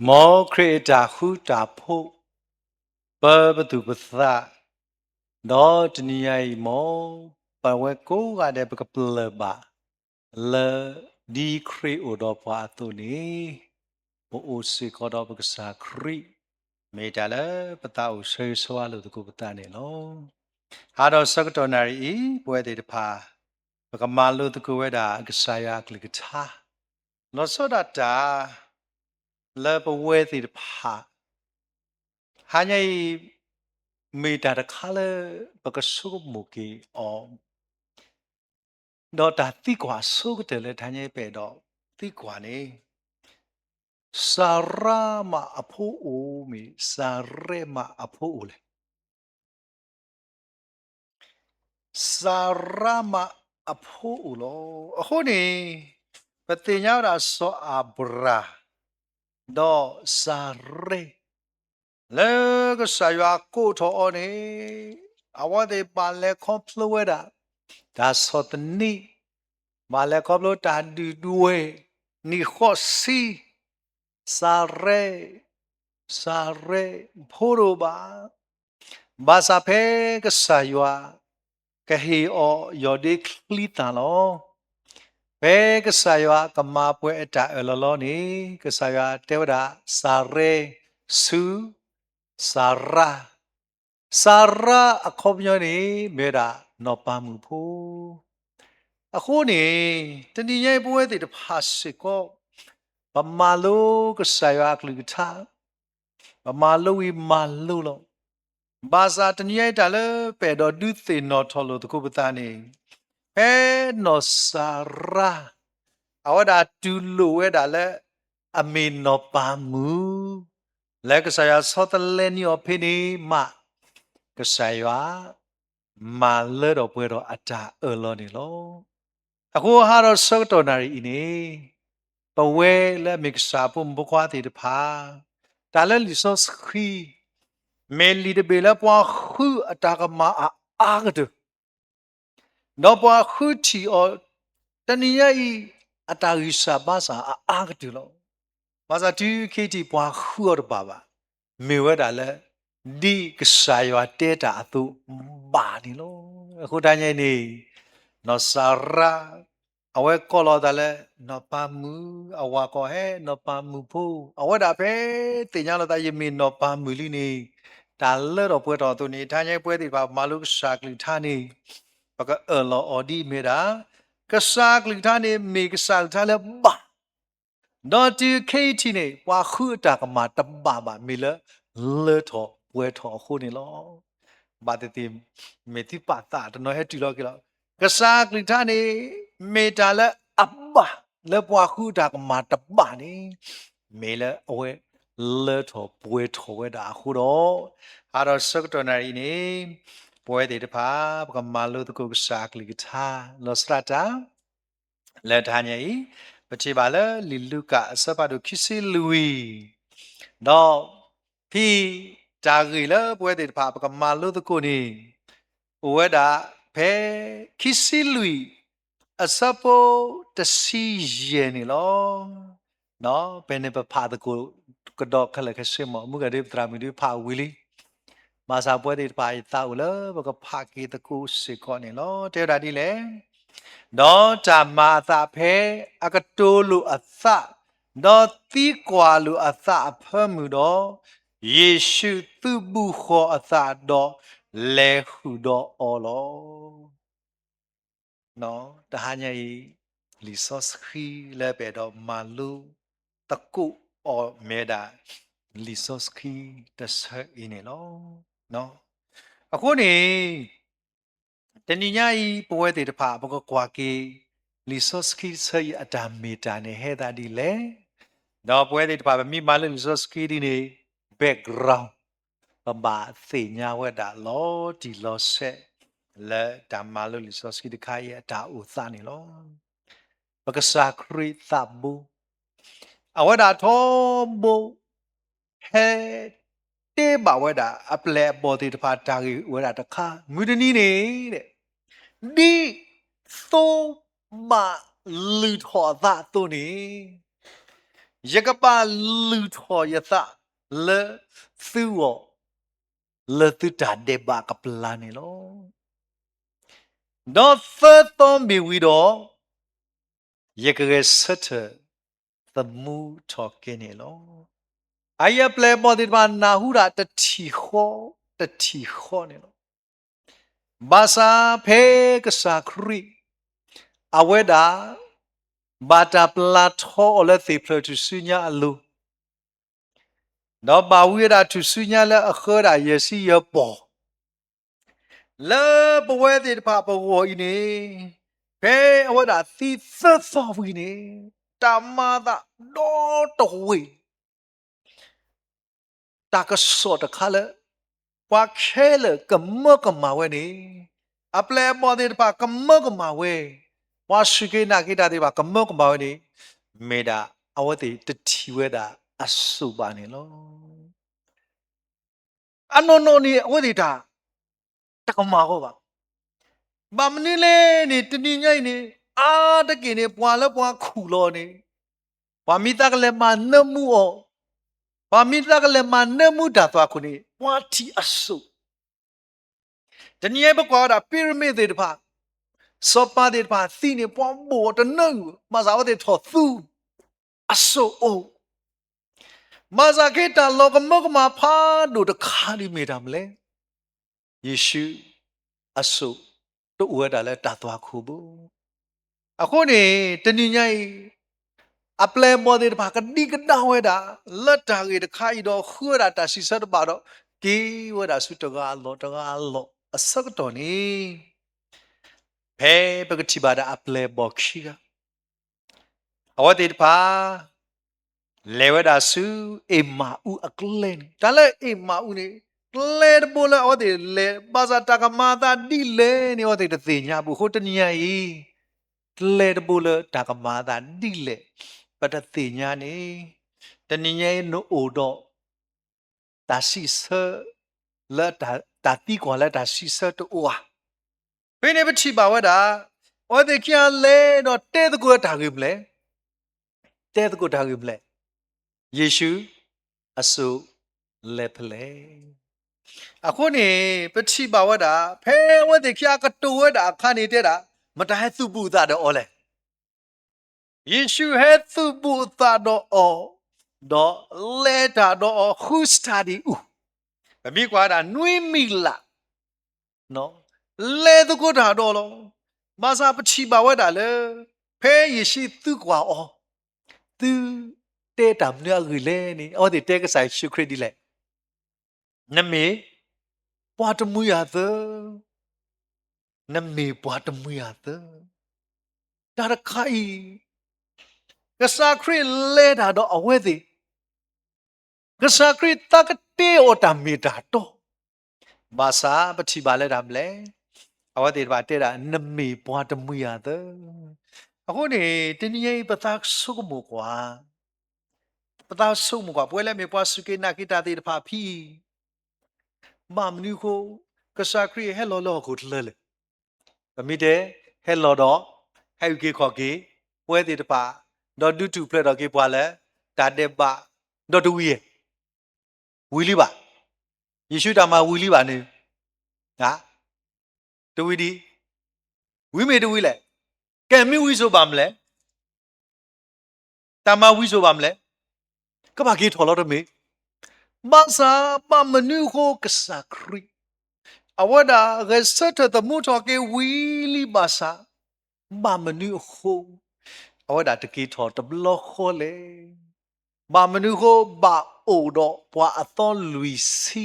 မ်ခရံာ်အတၢ်ဃူတၢ်ဖိး ပပသူၣ်ပသး, ဒီးတနံၤညါအံၤ မ်ပဝဲကိးဂၤဒဲးပကပျၢၢ်ဘၣ်လၢ ဒ်ခရံာ်အိၣ်ဒီးပှၤအသိးန့ၣ်, ပအိၣ်စ့ၢ်ကီးဒီးပကစၢ်ခရံာ်, မ့ၢ်တၢ်လၢပသးအိၣ်ဆၢဂ့ၤဆၢဝါလိာ်သကိးပသးန့ၣ်လီၤ. ဟးဒီးဆၢကတီၢ်နၣ်ရံၣ်အံၤ ပဝဲသ့ၣ်တဖၣ် ပကမၤလိသကိးဝဲဒၣ်ကစၢ်ယွၤအကလုၢ်ကထါ, လီၤဆီဒၣ်တၢ် လၢပဝဲသ့ၣ်တဖၣ် တဟါညါအံၤ မ့ၢ်တၢ်တခါလၢပကဆိကမိၣ်က့ၤအီၤ, ဒီးတၢ်သံကွၢ်အဆိကတၢၢ်လၢတဟါညါအံၤ ပအဲၣ်ဒိးသံကွၢ်န့ၣ်, စၤရါမးအဖိအိၣ် မ့ၢ်စၤရဲမးအဖိအိၣ်လဲၣ်. စၤရါမးအဖိအိၣ်လီၤ. အဃိန့ၣ် ပသ့ၣ်ညါဝဲဒၣ်စီၤအၤဘြၤဟၣ် ဒီးစၤရဲ, လၢကစၢ်ယွၤကိးထီၣ်အီၤန့ၣ်, အဝဲသ့ၣ်ဘၣ်လဲၤခီဖျိဝဲဒၣ် တၢ်ဆီၣ်သနံး, ဘၣ်လဲၤခီဖျိတၢ်ဒုၣ်ဒွဲၣ် နံၣ်ဃိးဆံ, စၤရဲ, စၤရဲ, ဖိတအိၣ်ဘၣ်. ဘၣ်ဆၣ်ဖဲကစၢ်ယွၤ ကဟ့ၣ်အီၤယီၢ်ဒ့ချံသၣ်လီၤ. ဖဲကစၢ်ယွၤကမၤပှဲၤအတၢ်အၢၣ်လီၤလီၤန့ၣ်, ကစၢ်ယွၤတဲဝဲဒၣ် စၤရဲဆူစၤရါ, စၤရါအခီပညီန့ၣ် မ့ၢ်ဝဲဒၣ်နီၢ်ပၤမုၣ်ဖိ. အဃိန့ၣ် တနံၤညါအံၤပဝဲသ့ၣ်တဖၣ်စ့ၢ်ကီး ပမၤလိကစၢ်ယွၤအကလုၢ်ကထါ, ပမၤလိဝံၤမၤလိလီၤ. ဘၣ်ဆၣ်တနံၤညါအံၤတၢ်လၢပအဲၣ်ဒိးဒုးသ့ၣ်နီၣ်ထီၣ်လိာ်သကိးပသးန့ၣ်, ဖဲနီၢ်စၤရါ အဝဲဒၣ်တူၢ်လိာ်ဝဲဒၣ်လၢ အမ့ၢ်နီၢ်ပၤမုၣ် လၢကစၢ်ယွၤဆီတလဲန့ၢ်အီၤဖဲန့ၣ်မး, ကစၢ်ယွၤ မၤလၢထီၣ်ပှဲၤထီၣ်အတၢ်အၢၣ်လီၤန့ၣ်လီၤ. အဃိဟးဒီးဆၢကတီၢ်နၣ်ရံၣ်အံၤန့ၣ်, ပဝဲလၢအမ့ၢ်ကစၢ်အဖိမုၣ်ဖိခွါသ့ၣ်တဖၣ်, တၢ်လၢလံာ်စီဆှံ မ့ၢ်လံာ်တဘ့ၣ်လၢပှၤဃုအတၢ်ကမၣ်အအါကတၢၢ် ဒီးပှၤဃုထံၣ်အီၤ တနံၤညါအံၤ အတၢ်ဂံၢ်စၢ်ဘါစၢ်အအါကတၢၢ်လီၤ. ဘၣ်ဆၣ်တုၤခဲအံၤထံၣ်ပှၤဃုအီၤတဘၣ်ဘၣ်, မ့ၢ်ဝဲဒၣ်လၢ ဒ်ကစၢ်ယွၤတဲတၢ်အသိးဘၣ်န့ၣ်လီၤ. အဃိတနံၤညါအံၤန့ၣ်, နီၢ်စၤရါ အဝဲကိးလီၤအသးလၢ နီၢ်ပၤမုၣ်, အဝၤကိးဟဲ နီၢ်ပၤမုၣ်ဖိ, အဝဲဒၣ်ဖဲသ့ၣ်ညါလီၤသး ယမ့ၢ်နီၢ်ပၤမုၣ်လံန့ၣ်, တၢ်လၢထီၣ်ပှဲၤထီၣ်အသိးန့ၣ် တနံၤညါအံၤပဝဲသ့ၣ်တဖၣ်မၤလိကစၢ်ကလုၢ်ကထါန့ၣ်, ပကအၢၣ်လီၤအီၤဒ်အမ့ၢ်ဒၣ်, ကစၢ်ကလုၢ်ကထါန့ၣ် မ့ၢ်ကစၢ်ကလုၢ်ကထါလၢဘၣ် ဒီးတုၤခဲအံၤထံၣ်န့ၣ် ပှၤဃုအတၢ်ကမၣ်တဘၣ်ဘၣ် မ့ၢ်လၢလၢထီၣ်ပှဲၤထီၣ်အဃိန့ၣ်လီၤ. ဘၣ်သ့ၣ်သ့ၣ် မ့ၢ်သုပာ်သးတနီၤဟဲတုၤလီၤက့ၤလီၤ. ကစၢ်ကလုၢ်ကထါန့ၣ် မ့ၢ်တၢ်လၢအဘၣ်လၢပှၤဃုအတၢ်ကမၣ်တဘၣ်န့ၣ်, မ့ၢ်လၢအဝဲလၢထီၣ်ပှဲၤထီၣ်ဝဲဒၣ်အဃိဒီး, ဟးဒီးဆၢကတီၢ်နၣ်ရံၣ်အံၤန့ၣ်, ပဝဲသ့ၣ်တဖၣ် ပကမၤလိသကိးကစၢ်အကလုၢ်ကထါ လီၤစှၤတၢ် လၢတဟါညါအံၤ, ပထံၣ်ဘၣ်လၢလံာ်လူၤကၣ်အဆၢဖးဒိၣ်ခံဆံလွံၢ်, ဒီးဖဲတၢ်ဂ့ၢ်လၢပဝဲသ့ၣ်တဖၣ် ပကမၤလိသကိးန့ၣ်, အိၣ်ဝဲဒၣ်ဖဲခံဆံလွံၢ် အဆၢဖိတဆံယဲၢ်န့ၣ်လီၤ. ဖဲန့ၣ်ပဖးသကိးကဒီးခဲလၢာ်ခဲဆ့မး မုၢ်ဂၤဒ်ပသရၣ်မုၣ်ဒ်ဖးဝံၤလံ ဘၣ်ဆၣ်ပဝဲသ့ၣ်တဖၣ် ယသးအိၣ်လၢပကဖးက့ၤသကိးစ့ၢ်ကီးန့ၣ်လီၤ. တဲဝဲဒၣ်ဒ်လဲၣ်, ဒီးတၢ်မၤအသးဖဲအကတိၤလိာ်အသး, ဒီးသံကွၢ်လိာ်အသးအဖၢမုၢ်ဒီး, ယ့ၣ်ၡူးသုးဘူးဃီၤအသးဒီးလဲၤဃုာ်ဒီးအီၤလီၤ. တဟါညါအံၤ လံာ်စီဆှံလၢပအဲၣ်ဒိးမၤလိသကိးအီၤမ့ၢ်ဝဲဒၣ် လံာ်စီဆှံတဆၢအံၤန့ၣ်လီၤ. အဃိန့ၣ် တနံၤညါအံၤ ပဝဲသ့ၣ်တဖၣ် ပကကွၢ်က့ၤ လံာ်စီဆှံတဆၢအံၤအတၢ်မ့ၢ်တၢ်န့ၣ်ဟဲသးဒ်လဲၣ်, ဒီးပဝဲသ့ၣ်တဖၣ် ပမ့ၢ်မၤလိလံာ်စီဆှံဒ်န့ၣ် background ပဘၣ်သ့ၣ်ညါဝဲဒၣ်လီၤတံၢ်လီၤဆဲး လၢတၢ်မၤလိလံာ်စီဆှံတခါအံၤအတၢ်အိၣ်သးန့ၣ်လီၤ. ပကစၢ်ခရံာ်သးဘိ အဝဲဒၣ်ထီဘိ ဟဲတ့ဘၣ်ဝဲဒၣ် အပျဲၢ်အဘီၣ်သ့ၣ်တဖၣ်တၢ်ဂ့ၢ်ဝဲဒၣ်တခါ မုၢ်တနံၤန့ၣ် ဒ်သိဘၣ်လုၢ်ထီၣ်အသးအသိးန့ၣ်, ယကဘၣ်လုၢ်ထီၣ်ယသးလၢသုဂီၢ် လၢသုတၢ်ဒဲးဘးကပျၢ်န့ၣ်လီၤ. ဒီးသၢသီမ့ၢ်ဝံၤဒီး ယကဂဲၤဆၢထၢၣ်သမူထီၣ်က့ၤန့ၣ်လီၤ. အအံၤအပျဲၢ်အဘီၣ်သ့ၣ်တဖၣ် နၢ်ဟူဒၣ်တထံၣ်ဃီတထံၣ်ဃီန့ၣ်လီၤ. ဘၣ်ဆၣ်ဖဲကစၢ်ခရံာ် အဝဲဒၣ် ဘၣ်တၢ်ပျၢ်ထီၣ်အီၤလၢသ့ၣ်ဖျၢၣ်ထူၣ်စုညါအလိၤ, ဒီးဘၣ်ဝံဝဲဒၣ်ထူၣ်စုညါလၢအဃၢဒၣ်ယဲၢ်ဆံယဲၢ်ပီၢ် လၢပဝဲသ့ၣ်တဖၣ်ပဂီၢ်အံၤန့ၣ်, ဖဲအဝဲဒၣ်သံသၢသီဝံၤန့ၣ်, တၢ်မၤအသးဒီတဝ့ၢ် တၢ်ကစီၣ်တခါလၢ ပှၤခဲလၢာ်ကမၢကမၣ်ဝဲန့ၣ်, အပျဲၢ်အဘီၣ်သ့ၣ်တဖၣ်ကမၢကမၣ်ဝဲ, ပှၤစူၢ်က့ၤနာ်က့ၤတၢ်သ့ၣ်တဖၣ်ကမၢကမၣ်ဝဲန့ၣ်, မ့ၢ်ဒၣ်အဝဲသ့ၣ်တထံၣ်ဝဲဒၣ်အစိၣ်ဘၣ်န့ၣ်လီၤ. အနီၢ်နီၢ်န့ၣ် အဝဲသ့ၣ်တၢ် တကမၣ်အီၤဘၣ်. ဘၣ်မနုၤလဲၣ်န့ၣ် တနံၤညါအံၤန့ၣ် အါတက့ၢ်န့ၣ် ပှၤလၢပှၤခူၣ်လီၤန့ၣ်, ပှၤမ့ၢ်သးကလဲၤမၤနၢမူအီၤ, ပှၤမ့ၢ်သးကလဲၤမၤနၢမူတၢ်သွၣ်ခိၣ်န့ၣ် ပှၤထံၣ်အစိၣ်. တနံၤညါအံၤပကွၢ်ဝဲဒၣ် ပံၤရမ့ၣ်သ့ၣ်တဖၣ်, စီၤပၤသ့ၣ်တဖၣ်သံန့ၣ် ပှၤဘိၣ်အီၤတနၢအုၣ်, ဘၣ်ဆၣ်အဝဲသ့ၣ်ထီၣ်သူ အစိၣ်အိၣ်. ဘၣ်ဆၣ်က့ တၢ်လီၤကမၢကမၣ်ဖးဒိၣ်တခါဒ်မ့ၢ်တၢ်မနုၤလဲၣ်. ယ့ၣ်ၡူးအစိၣ်တအိၣ်ဝဲဒၣ်လၢတၢ်သွၣ်ခိၣ်ဘၣ်. အဃိန့ၣ် တနံၤညါအံၤ အပျဲၢ်အဘီၣ်သ့ၣ်တဖၣ်ကဒံကဒါဝဲဒၣ် လၢတၢ်ဂ့ၢ်တခါအံၤဒီး ဃုဝဲဒၣ်တၢ်စံးဆၢတဘၣ်ဒီး က့ၤဝဲဒၣ်ဆူတဂၤအလီၢ်တဂၤအလီၢ်အဆၢကတီၢ်န့ၣ်, ဖဲပကထံၣ်ဘၣ်ဒၣ်အပျဲၢ်အဘီၣ်ခံဂၤ အဝဲသ့ၣ်တဖၣ် လဲၤဝဲဒၣ်ဆူအ့မၤအူအကျဲန့ၣ်, တၢ်လၢအ့မၤအူန့ၣ် ကျဲတဘိလၢအဝဲသ့ၣ်လဲၤ ဘၣ်ဆၣ်တၢ်ကမၤအသးဒ်လဲၣ်န့ၣ် အဝဲသ့ၣ်တသ့ၣ်ညါဘၣ်. အဃိတနံၤညါအံၤ ကျဲတဘိလၢတၢ်ကမၤအသးဒ်လဲၣ် ပတသ့ၣ်ညါန့ၣ်, တနံၤညါအံၤနအိၣ်ဒီး တၢ်စံးဆၢ လၢတၢ်သံကွၢ်လၢတၢ်စံးဆၢတအိၣ်ဧါ. ဖဲန့ၣ်ပထံၣ်ဘၣ်ဝဲဒၣ် အဝဲသ့ၣ်ခံဂၤလဲၤဒီးတဲသကိးတၢ်ဂ့ၢ်မနုၤလဲၣ်. တဲသကိးတၢ်ဂ့ၢ်မနုၤလဲၣ်. ယ့ၣ်ၡူးအစိၣ်လဲၤဖဲလဲၣ်. အဃိန့ၣ် ပထံၣ်ဘၣ်ဝဲဒၣ် ဖဲအဝဲသ့ၣ်ခံဂၤကတိၤဝဲဒၣ်အခါန့ၣ်တဲဒၣ် မတၤဟဲသုးဘူးအသးဒီးအီၤလဲၣ်. ယ့ၣ်ၡူးဟဲသုးဘူးအသးဒီးအီၤ, ဒီးလဲၤတၢ်ဒီးအီၤဃု study အူ, ပမ့ၢ်ကွၢ်ဒၣ်နွံမံၤလၢ် လဲၤသကိးတၢ်ဒီးလီၤ. ဘၣ်ဆၣ်ပထံၣ်ဘၣ်ဝဲဒၣ်လၢ ဖဲယ့ၣ်ၡူးသံကွၢ်အီၤ, သုတဲတၢ်မနုၤအဂ့ၢ်လဲၣ်န့ၣ် အဝဲသ့ၣ်တဲကစၢ်ယ့ၣ်ၡူးခရံာ်ဒ်လဲၣ်. နမ့ၢ်ပှၤတမှံၤယၤသၢ, နမ့ၢ်ပှၤတမှံၤယၤသၢ. တၢ်တခါအံၤ ကစၢ်ခရံာ်လဲၤတၢ်ဒီးအဝဲသ့ၣ်, ကစၢ်ခရံာ်သးကတဲအီၤတၢ်မ့ၢ်တၢ်တီ, ဘၣ်ဆၣ်ပထံၣ်ဘၣ်လၢတၢ်ဘျဲၣ်, အဝဲသ့ၣ်တဖၣ်တဲဒၣ် နမ့ၢ်ပှၤတမှံၤယၤသၢ. အဃိန့ၣ် တနံၤညါအံၤ ပသးဆိကမိၣ်ကွၢ်, ပသးဆိကမိၣ်ကွၢ် ပဝဲလၢမ့ၢ်ပှၤစူၢ်က့ၤနာ်က့ၤတၢ်သ့ၣ်တဖၣ်ဖဲအံၤ, ဘၣ်မနုၤအဃိ ကစၢ်ခရံာ်ဟဲလီၤလၢဟီၣ်ခိၣ်ချၢလဲၣ်. ပမ့ၢ်တဲ ဟဲလီၤဒီး ဟဲအုၣ်က့ၤခီၣ်က့ၤ ပဝဲသ့ၣ်တဖၣ်, ဒီးဒုးထူၣ်ဖျဲးထီၣ်က့ၤပှၤလၢ တၢ်ဒဲးဘး ဒီးတဝံၤဧါ, ဝံၤလံဘၣ်. ယ့ၣ်ၡူးတၢ်မၤဝံၤလံဘၣ်န့ၣ်, တဝံၤဒံး, ဝံၤမ့ၢ်တဝံၤလဲၣ်. ကဲမ့ၢ်ဝံၤစိဘၣ်မလဲၣ်. တၢ်မၤဝံၤစိဘၣ်မလဲၣ်. ကဘၣ်က့ၤထီၣ်လီၤတမ့ၢ်. ဘၣ်ဆၣ်ဘၣ်မနုၤအဃိကစၢ်ခရံာ် အဝဲဒၣ်ဂဲၤဆၢထၢၣ်သမူထီၣ်က့ၤဝံၤလံဘၣ်ဆၣ်, ဘၣ်မနုၤအဃိ အဝဲဒၣ်တက့ၤထီၣ်တဘျီဃီလဲၣ်. ဘၣ်မနုၤအဃိ ဘၣ်အိၣ်ဒီးပှၤအသီလွံၢ်ဆံ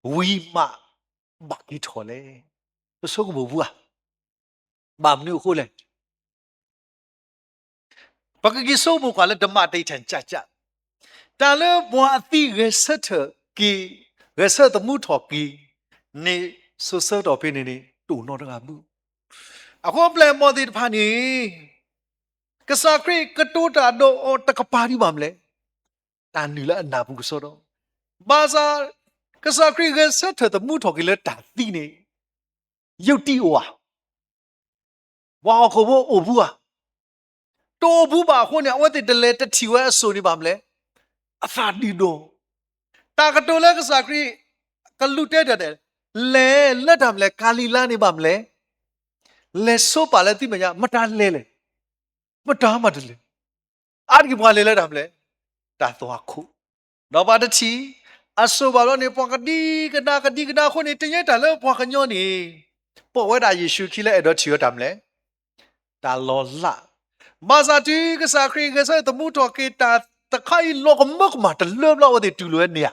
ဝံၤမး ဘၣ်က့ၤထီၣ်လဲၣ်. ပဆိကမိၣ်ပူၤဧါ. ဘၣ်မနုၤအဃိလဲၣ်. ပကက့ၤဆိကမိၣ်ကွၢ်လၢဓမ္မသစ် ထံၣ်ကၢ်ကၢ်, တၢ်လၢပှၤအသံဂဲၤဆၢထၢၣ်က့ၤ, ဂဲၤဆၢထၢၣ်သမူထီၣ်က့ၤန့ၣ် စိၤဆၢကတီၢ်ဖဲန့ၣ်န့ၣ် တအိၣ်နီတဂၤဘၣ်. အဃိပျဲၢ်အဘီၣ်သ့ၣ်တဖၣ်န့ၣ် ကစၢ်ခရံာ်ကတိၤတၢ်ဒီးအီၤတကပၤဒံးဘၣ်မလဲၣ်. တၢ်နုာ်လၢအနၢ်ပူၤကစီဒီး, ဘၣ်ဆၣ် ကစၢ်ခရံာ်ဂဲၤဆၢထၢၣ်သမူထီၣ်က့ၤလၢတၢ်သံန့ၣ် ယုၢ်တံၢ်အိၣ်ဧါ. ပှၤဟီၣ်ခိၣ်ဖိအိၣ်ဘူးဧါ. တအိၣ်ဘူးဘၣ်အဃိန့ၣ် အဝဲသ့ၣ်တလဲၤတထံၣ်ဝဲအစိၣ်န့ၣ်ဘၣ်မလဲၣ်. အသးဒုးဒီး တၢ်ကတိၤလၢကစၢ်ခရံာ် ကလူးတဲတၢ်ဒဲး လဲၤလၢတၢ်မလဲၣ် ကၤလံၤလါန့ၣ်ဘၣ်မလဲၣ်. လဲၤဆိပာ်လၢသုမဲာ်ညါ မတၤလဲၤလဲၣ်. မတၤမးတလဲၤ. အါတက့ၢ်ပှၤလဲၤလၢတၢ်မလဲၣ်. တၢ်သွၣ်ခိၣ် ဒီးပှၤတထံၣ် အစိၣ်ဘၣ်လီၤန့ၣ် ပှၤကဒံကဒါ ကဒံကဒါအဃိန့ၣ် တညါတၢ်လၢပှၤကညီန့ၣ် ပိာ်ဝဲဒၣ်ယ့ၣ်ၡူးခံလၢအဲၣ်ဒိးထံၣ်ဝဲတၢ်မလဲၣ်. တၢ်လီၤလး. ဘၣ်ဆၣ်တုၤကစၢ်ခရံာ်ဂဲၤဆၢထၢၣ်သမူထီၣ်က့ၤတၢ်တခါအံၤ လီၤကမၢကမၣ်တလၢဘျီ အဝဲသ့ၣ်တူၢ်လိာ်ဝဲန့ၣ်ဧါ.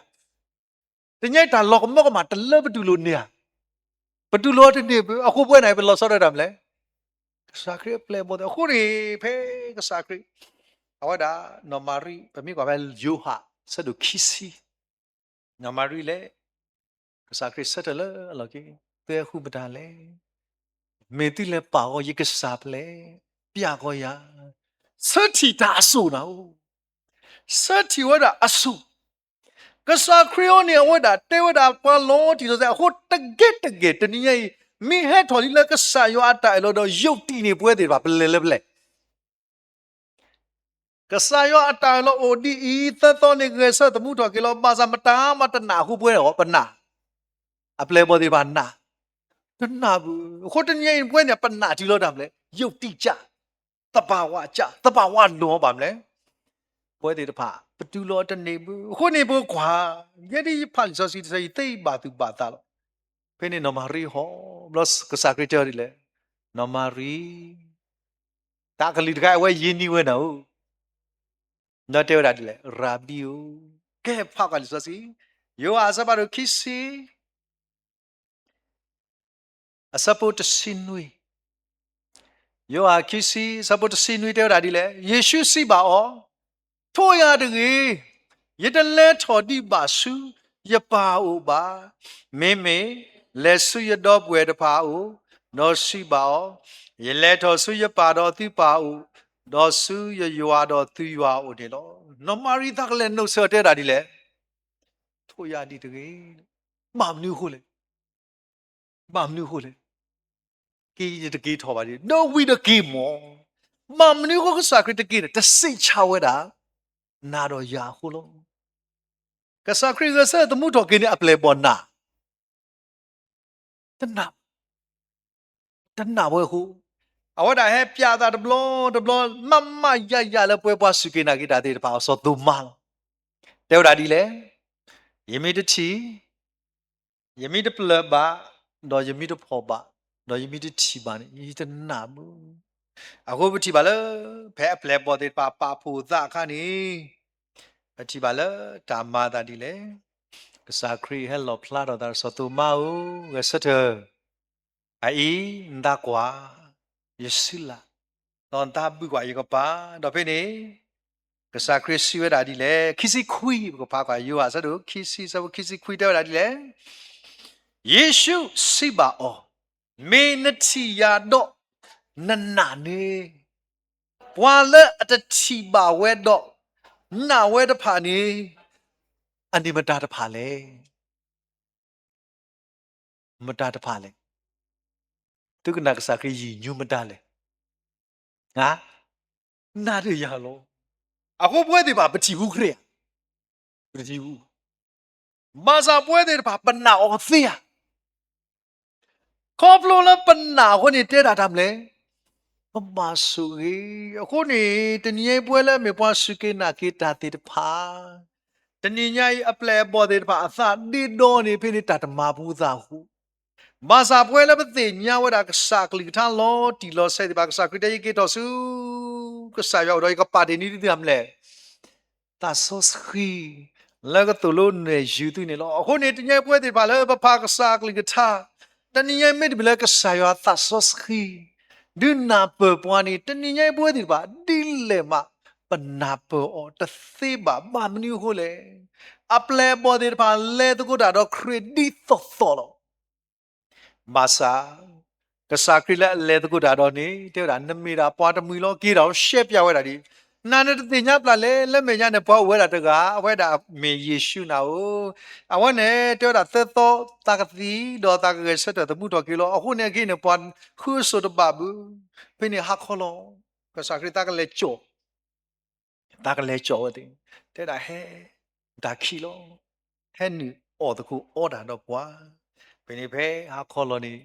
တညါတၢ်လီၤကမၢကမၣ်တလၢပတူၢ်လိာ်န့ၣ်ဧါ. ပတူၢ်လိာ်အီၤတန့ၢ်ဘၣ် အဃိပဝဲန့ၣ် ပလီၤဆီဒၣ်တၢ်မလဲၣ်. ကစၢ်ခရံာ်အပျဲၢ်အဘီၣ်သ့ၣ် အဃိန့ၣ် ဖဲကစၢ်ခရံာ် အဝဲဒၣ် နီၢ်မၤရံ ပမ့ၢ်ကွၢ်ဖဲယိၤဟၣ် ဆၢဒိၣ်ခံဆံ နီၢ်မၤရံလဲၣ် ကစၢ်ခရံာ်ဆၢထၢၣ်လၢအလီၢ်ခံ သုဟဲဃုမတၤလဲၣ်. မ့ၢ်သုလဲၤပာ်ဃီယကစၢ်ဖဲလဲၣ်, ပျၢ်ဃီယၤ. ဆၢထံၣ်တၢ်အစိၣ်နၤဧၢ, ဆၢထံၣ်ဝဲဒၣ်အစိၣ်. ကစၢ်ခရံာ်အံၤန့ၣ် အဝဲဒၣ်တဲဝဲဒၣ်ပှၤလီၤတံၢ်လီၤဆဲး အဃိတက့ၢ်တက့ၢ် တနံၤညါအံၤ မ့ၢ်ဟဲထီၣ်လံလၢကစၢ်ယွၤအတၢ်အၢၣ်လီၤဒီး ယုၢ်တံၢ်န့ၢ်ပဝဲသ့ၣ်တဖၣ် ပလဲၤလၢပလဲၤ ကစၢ်ယွၤအတၢ်အၢၣ်လီၤအိၣ်ဒ်အံၤ, သၢသီန့ၣ် ဂဲၤဆၢထၢၣ်သမူထီၣ်က့ၤလီၤ. ဘၣ်ဆၣ်မတၤမးတနာ်အဃိ ပဝဲဒၣ်ပနာ်, အပျဲၢ်အဘီၣ်သ့ၣ်တဖၣ်နာ်, တနာ်ဘၣ်. အဃိတနံၤညါအံၤ ပဝဲန့ၣ် ပနာ်တုၤလီၤတၢ်မလဲၣ်, ယုၢ်တံၢ်ကၢ်, သဘၣ်ဝးကၢ်, သဘၣ်ဝးနီၢ်ဘၣ်မလဲၣ်. ပဝဲသ့ၣ်တဖၣ် ပတူၢ်လိာ်အီၤတန့ၢ်ဘၣ်. အဃိန့ၣ် ပကွၢ်, ယဲဒ်ယဖးလံာ်စီဆှံတဆၢ ယသ့ဘၣ်သူၣ်ဘၣ်သးလီၤ. ဖဲန့ၣ်နီၢ်မၤရံဟီၣ်, ဘျီကစၢ်ခရံာ်တဲအီၤဒ်လဲၣ်, နီၢ်မၤရံ တၢ်ကလုၢ်တခါအဝဲယံာ်နံၤဝဲနၤဧၢ, ဒီးတဲဝဲဒၣ်ဒ်လဲၣ်, ရၤဘံဧၢ. ကဲ ဖးကွၢ်လံာ်စီဆှံ, ယိၤဟၣ်အဆၢဖးဒိၣ်ခံဆံ, အဆၢဖိတဆံနွံ, ယိၤဟၣ်ခံဆံ အဆၢဖိတဆံနွံ တဲဝဲဒၣ်ဒ်လဲၣ်, ယ့ၣ်ၡူးစံးဘၣ်အီၤ, ထိးယၤတဂ့ၤ, ယတလဲၤထီၣ်ဒံးဘၣ်ဆူယပၢ်အအိၣ်ဘၣ်. မ့မ့ၢ် လဲၤဆူယဒီပုၢ်ဝဲၢ်တဖၣ်အအိၣ်, ဒီးစံးဘၣ်အီၤ, ယလဲၤထီၣ်ဆူယပၢ်ဒီးသုပၢ်အအိၣ်, ဒီးဆူယယွၤဒီးသုယွၤအအိၣ်န့ၣ်လီၤ. နီၢ်မၤရံသးကလဲၤနုာ်ဆၢတဲဝဲဒၣ်ဒ်လဲၣ်, ထိးယၤဒံးတဂ့ၤ. ဘၣ်မနုၤအဃိလဲၣ် ဘၣ်မနုၤအဃိလဲၣ်, က့ၤယတက့ၤထီၣ်ဘၣ်ဒံး, ဒီးဝံၤတက့ၢ်မး. ဘၣ်မနုၤအဃိကစၢ်ခရံာ်တက့ၤန့ၣ် တစံးဆၢဝဲဒၣ် နၤဒီးယၤအဃိလီၤ. ကစၢ်ခရံာ်ဂဲၤဆၢထၢၣ်သမူထီၣ်က့ၤန့ၣ် အပျဲၢ်အဘီၣ်နာ်, တနာ်, တနာ်ဝဲအဃိ, အဝဲဒၣ်ဟဲပျးသးတဘျီတဘျီ မးမးယၤယၤလၢပှဲၤပှၤစူၢ်က့ၤနာ်က့ၤတၢ်သ့ၣ်တဖၣ် အစီၤသိၤမါလီၤ. တဲဝဲဒၣ်ဒ်လဲၣ်, ယမ့ၢ်တထံၣ် ယမ့ၢ်တပျၢၢ်ဘၣ်, ဒီးယမ့ၢ်တဖှီၣ်ဘၣ်, ဒီးယမ့ၢ်တထံၣ်ဘၣ်န့ၣ် ယတနာ်ဘၣ်. အဃိပထံၣ်ဘၣ်လၢ ဖဲအပျဲၢ်အဘီၣ်သ့ၣ်တဖၣ်ပာ်ဖှိၣ်သးအခါန့ၣ်, ပထံၣ်ဘၣ်လၢတၢ်မၤအသးဒ်လဲၣ်. ကစၢ်ခရံာ်ဟဲလီၣ်ဖျါထီၣ်သး စီၤသိၤမါဧၢ, ဂဲၤဆၢထၢၣ် အအံၤ နသးကွၢ် ယစုလၢ်, ဒီးနသးဘုၣ်ကွၢ်ယကပၤ, ဒီးဖဲန့ၣ် ကစၢ်ခရံာ်စံးဝဲဒၣ်ဒ်လဲၣ်, ခံဆံခွံ ပကဖးကွၢ်ယိၤဟၣ်အဆၢဒိၣ်ခံဆံ အဆၢဖိခံဆံခွံ တဲဝဲဒၣ်ဒ်လဲၣ်, ယ့ၣ်ၡူးစံးဘၣ်အီၤ, မ့ၢ်နထံၣ်ယၤဒီး နနာ်န့ၣ်, ပှၤလၢအတထံၣ်ဘၣ်ဝဲဒီး နာ်ဝဲတဖၣ်န့ၣ် အန့ၣ်မတၤတဖၣ်လဲၣ်. မတၤတဖၣ်လဲၣ်. သုကနာ်ကစၢ်ခရံာ်ယံာ်ညူမတၤလဲၣ်. နၤဒီးယၤလီၤ. အဃိပဝဲသ့ၣ်တဖၣ် ပထံၣ်ဘူးခရံာ်ဧါ. ပထံၣ်ဘူး. ဘၣ်ဆၣ်ပဝဲသ့ၣ်တဖၣ် ပနာ်အီၤသ့ဧါ. ခီဖျိလၢပနာ်အဃိန့ၣ် တဲဒၣ်တၢ်မနုၤလဲၣ်, ပဘၣ်ဆိၣ်ဂ့ၤ. အဃိန့ၣ် တနံၤညါအံၤ ပဝဲလၢအမ့ၢ်ပှၤစူၢ်က့ၤနာ်က့ၤတၢ်သ့ၣ်တဖၣ်, တနံၤညါအံၤ အပျဲၢ်အဘီၣ်သ့ၣ်တဖၣ် အသးဒ့ဒီန့ၣ် ဖဲန့ၣ်တၢ်တမၤဘူးသးအဃိ, ဘၣ်ဆၣ်ပဝဲလၢပသ့ၣ်ညါဝဲဒၣ်ကစၢ်အကလုၢ်ကထါလီၤတံၢ်လီၤဆဲးသ့ၣ်တဖၣ် ကစၢ်ခရံာ်တဲ ယက့ၤထီၣ်ဆူ ကစၢ်ယွၤအအိၣ်ဒီး ယကပာ်တ့ၢ်န့ၢ်သုတၢ်မနုၤလဲၣ်. သးစီဆှံ လၢကသိၣ်လိနဲၣ်ယုၤသုန့ၣ်လီၤ. အဃိန့ၣ် တနံၤညါအံၤပဝဲသ့ၣ်တဖၣ်လၢပဖးကစၢ်အကလုၢ်ကထါ, တနံၤညါအံၤမ့တမ့ၢ်လၢကစၢ်ယွၤသးစီဆှံ ဒုးနၢ်ပၢၢ်ပှၤန့ၣ် တနံၤညါအံၤပဝဲသ့ၣ်တဖၣ် ဒ်လဲၣ်မး ပနၢ်ပၢၢ်အီၤတသ့ဘၣ်. ဘၣ်မနုၤအဃိလဲၣ်. အပျဲၢ်အဘီၣ်သ့ၣ်တဖၣ် လဲၤသကိးတၢ်ဒီးခရံာ်ဒ်သိးသိးလီၤ. ဘၣ်ဆၣ် ကစၢ်ခရံာ်လၢအလဲၤသကိးတၢ်ဒီးန့ၣ် တဲဝဲဒၣ် နမ့ၢ်ဒၣ်ပှၤတမှံၤလီၤ. က့ၤဒီးရှဲပၠးဝဲဒၣ်ဒ် နၤနတသ့ၣ်ညါပျၢ်လဲၣ်. လၢမဲာ်ညါန့ၣ် ပှၤအိၣ်ဝဲဒၣ်တဂၤ အဝဲဒၣ်မ့ၢ်ယ့ၣ်ၡူးနၤဧၢ. အဝဲန့ၣ် တဲဝဲဒၣ်သၢသီ သးကသံ ဒီးသးကဂဲၤဆၢထၢၣ်သမူထီၣ်က့ၤလီၤ. အဃိန့ၣ် အခဲအံၤန့ၣ် ပှၤဃုအစိၣ်တဘၣ်ဘၣ်. ဖဲန့ၣ်ဟါခီလီၤ. ကစၢ်ခရံာ်သးကလဲၤကၠီၣ်, သးကလဲၤကၠီၣ်ဝဲသ့ၣ်, တဲဒၣ်ဟဲ, တၢ်ခံးလီၤ, ဟဲနုာ်အီၣ်သကိးအီတၢ်ဒီးပှၤ, ဖဲန့ၣ်ဖဲဟါခီလီၤန့ၣ်,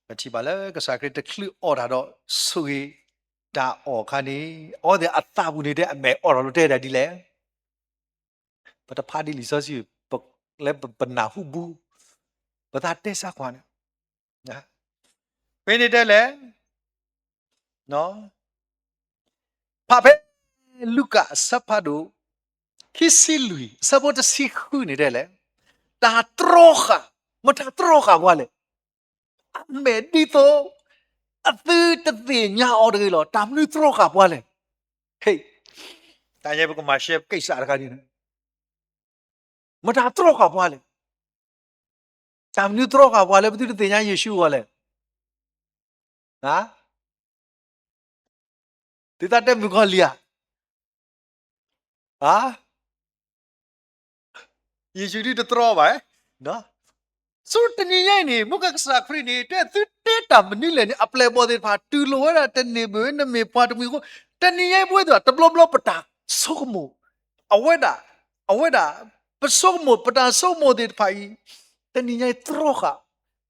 ပထံၣ်ဘၣ်လၢကစၢ်ခရံာ်တချုးအီၣ်တၢ်ဒီးဆိၣ်ဂ့ၤတၢ်အီၣ်အခါန့ၣ်, အဝဲသ့ၣ်အသးပူၤန့ၣ်တဲအမဲာ်အီၣ်ထီၣ်လီၤတဲဒၣ်ဒ်လဲၣ် ပတဖးဒ်လံာ်စီဆှံ, လၢပနၢ်ဟူဘူး, ပသးတဲစၢ်ကွၢ်န့ၣ်, ဖဲန့ၣ်တဲလဲၣ်, ဖးဖဲလူၤကၣ်အဆၢဖးဒိၣ် ခံဆံလွံၢ် အဆၢဖိတဆံဃုန့ၣ်တဲလဲၣ်, တၢ်တြီဃာ်, မတၤတြီဃာ်ပှၤလဲၣ်, အမဲာ်ဒ်သိး အသုတသ့ၣ်ညါအီၤတဂ့ၤလီၤ, တၢ်မနုၤတြီဃာ်ပှၤလဲၣ်, ဟ့ၣ်, တၢ်ညါပကမၤရှဲကိစ္စတခါန့ၣ်, မတၤတြီဃာ်ပှၤလဲၣ်, တၢ်မနုၤတြီဃာ်ပှၤလၢပသုတသ့ၣ်ညါယ့ၣ်ၡူးအဂီၢ်လဲၣ်, သုသးတဲမုၣ်ကီၤလံၢ်ဧါ, ယ့ၣ်ၡူးဒ်တတြီဘၣ်, ဆိတနံၤညါအံၤန့ၣ် မုၢ်ကကစၢ်ခရံာ်န့ၣ် တဲသုတဲတၢ်မနုၤလဲၣ်န့ၣ် အပျဲၢ်အဘီၣ်သ့ၣ်တဖၣ် တူၢ်လိာ်ဝဲဒၣ်တန့ၢ်ဘၣ်ဝဲ နမ့ၢ်ပှၤတမှံၤအဃိ, တနံၤညါအံၤပဝဲသ့ၣ်တဘျီဘျီပတၢ်ဆိကမိၣ်, အဝဲဒၣ်, အဝဲဒၣ်, ပဆိကမိၣ် ပတၢ်ဆိကမိၣ်သ့ၣ်တဖၣ်အံၤ, တနံၤညါအံၤတြီဃာ်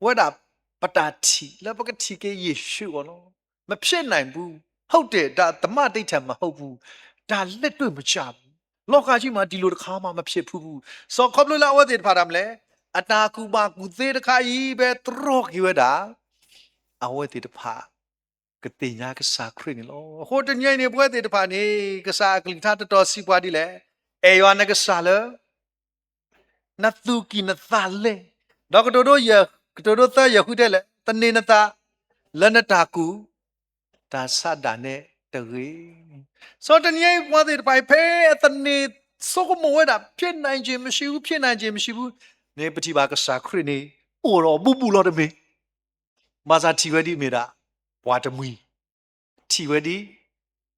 ဝဲဒၣ် ပတၢ်ထံၣ်လၢပကထံၣ်က့ၤယ့ၣ်ၡူးအဂီၢ်လီၤ. မဖြစ်နိုင်ဘူး, ဟုတ်တယ်, ဒါသမထဒိဋ္ဌိ မဟုတ်ဘူး, ဒါလက်တွေ့မကျဘူး, လောကကြီးမှာ ဒီလိုတစ်ခါမှ မဖြစ်ဖူးဘူး, စီၤခီဖျိလၢအဝဲသ့ၣ်တဖၣ်တၢ်မနုၤလဲၣ်, အတၢ်ကူၣ်ဘၣ်ကူၣ်သ့တခါအံၤ ဖဲတြီက့ၤဝဲဒၣ် အဝဲသ့ၣ်တဖၣ် ကသ့ၣ်ညါကစၢ်ခရံာ်န့ၣ်လီၤ. အဃိတနံၤအံၤန့ၣ် ပဝဲသ့ၣ်တဖၣ်န့ၣ် ကစၢ်အကလုၢ်ကထါတတီၤစံးပှၤဒ်လဲၣ်, အဲၣ်ယွၤနကစၢ်လၢ နသူၣ်ကံၢ်နသးလဲ, ဒီးကတိၤဒိ ကတိၤဒိသၢယဲၢ်ဃုတဲလဲၣ်, သန့ၤနသး လၢနတၢ်ကူၣ်တၢ်ဆးဒၣ်နဲတဂ့ၤ. စီၤတနံၤအံၤပှၤသ့ၣ်တဖၣ်အံၤ ဖဲအသန့ၤဆိကမိၣ်ဝဲဒၣ် ဖြစ်နိုင်ခြေမရှိဘူး, ဖြစ်နိုင်ခြေမရှိဘူးန့ၣ် ပထံၣ်ဘၣ်ကစၢ်ခရံာ်န့ၣ် အိၣ်ဒီးအဘူးဘူးလီၤတမ့ၢ် ဘၣ်ဆၣ်ထံၣ်ဝဲဒ်မ့ၢ်ဒၣ် ပှၤတမှံၤ, ထံၣ်ဝဲဒ်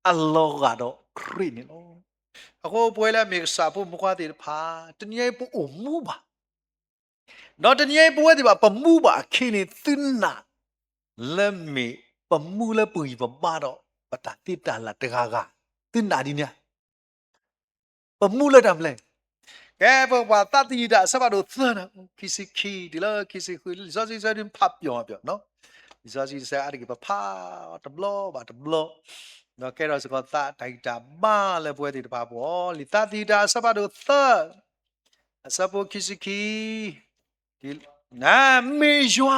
အလီၤဂာ်ဒီးခရံာ်န့ၣ်လီၤ. အဃိပဝဲလၢအမ့ၢ်ကစၢ်ဖိမုၣ်ဖိသ့ၣ်တဖၣ် တနံၤအံၤပအိၣ်မူဘၣ်, ဒီးတနံၤအံၤပဝဲသ့ၣ်တဖၣ်ပမူဘၣ်အခံန့ၣ် သုနာ်လၢမ့ၢ်ပမူလၢပဂံၢ်ပဘါဒီး ပတၢ်သ့တၢ်လၢ်တဂၤဂၤ, သုနာ်ဒ်န့ၣ် ပမူလၢတၢ်မနုၤလဲၣ်. ကဲ ပကကွၢ်သးသယုၢ်တၢ်အဆၢဖးဒိၣ်သၢန့ၣ် ခံဆံခံတုၤလၢခံဆံဃု လံာ်စီဆှံဆၢဒုးဖးပျီၤပျီၤ, လံာ်စီဆှံဆၢအါတက့ၢ် ပဖးတဘျီဘၣ်တဘျီ, ဒီးကဲထီၣ်စ့ၢ်ကီးသးတၢ်ဂံၢ်တၢ်ဘါလၢပဝဲသ့ၣ်တဖၣ်အဂီၢ်, လံာ်သးသယုၢ်တၢ်အဆၢဖးဒိၣ်သၢ အဆၢဖိခံဆံခံ, မ့ၢ်ယွၤ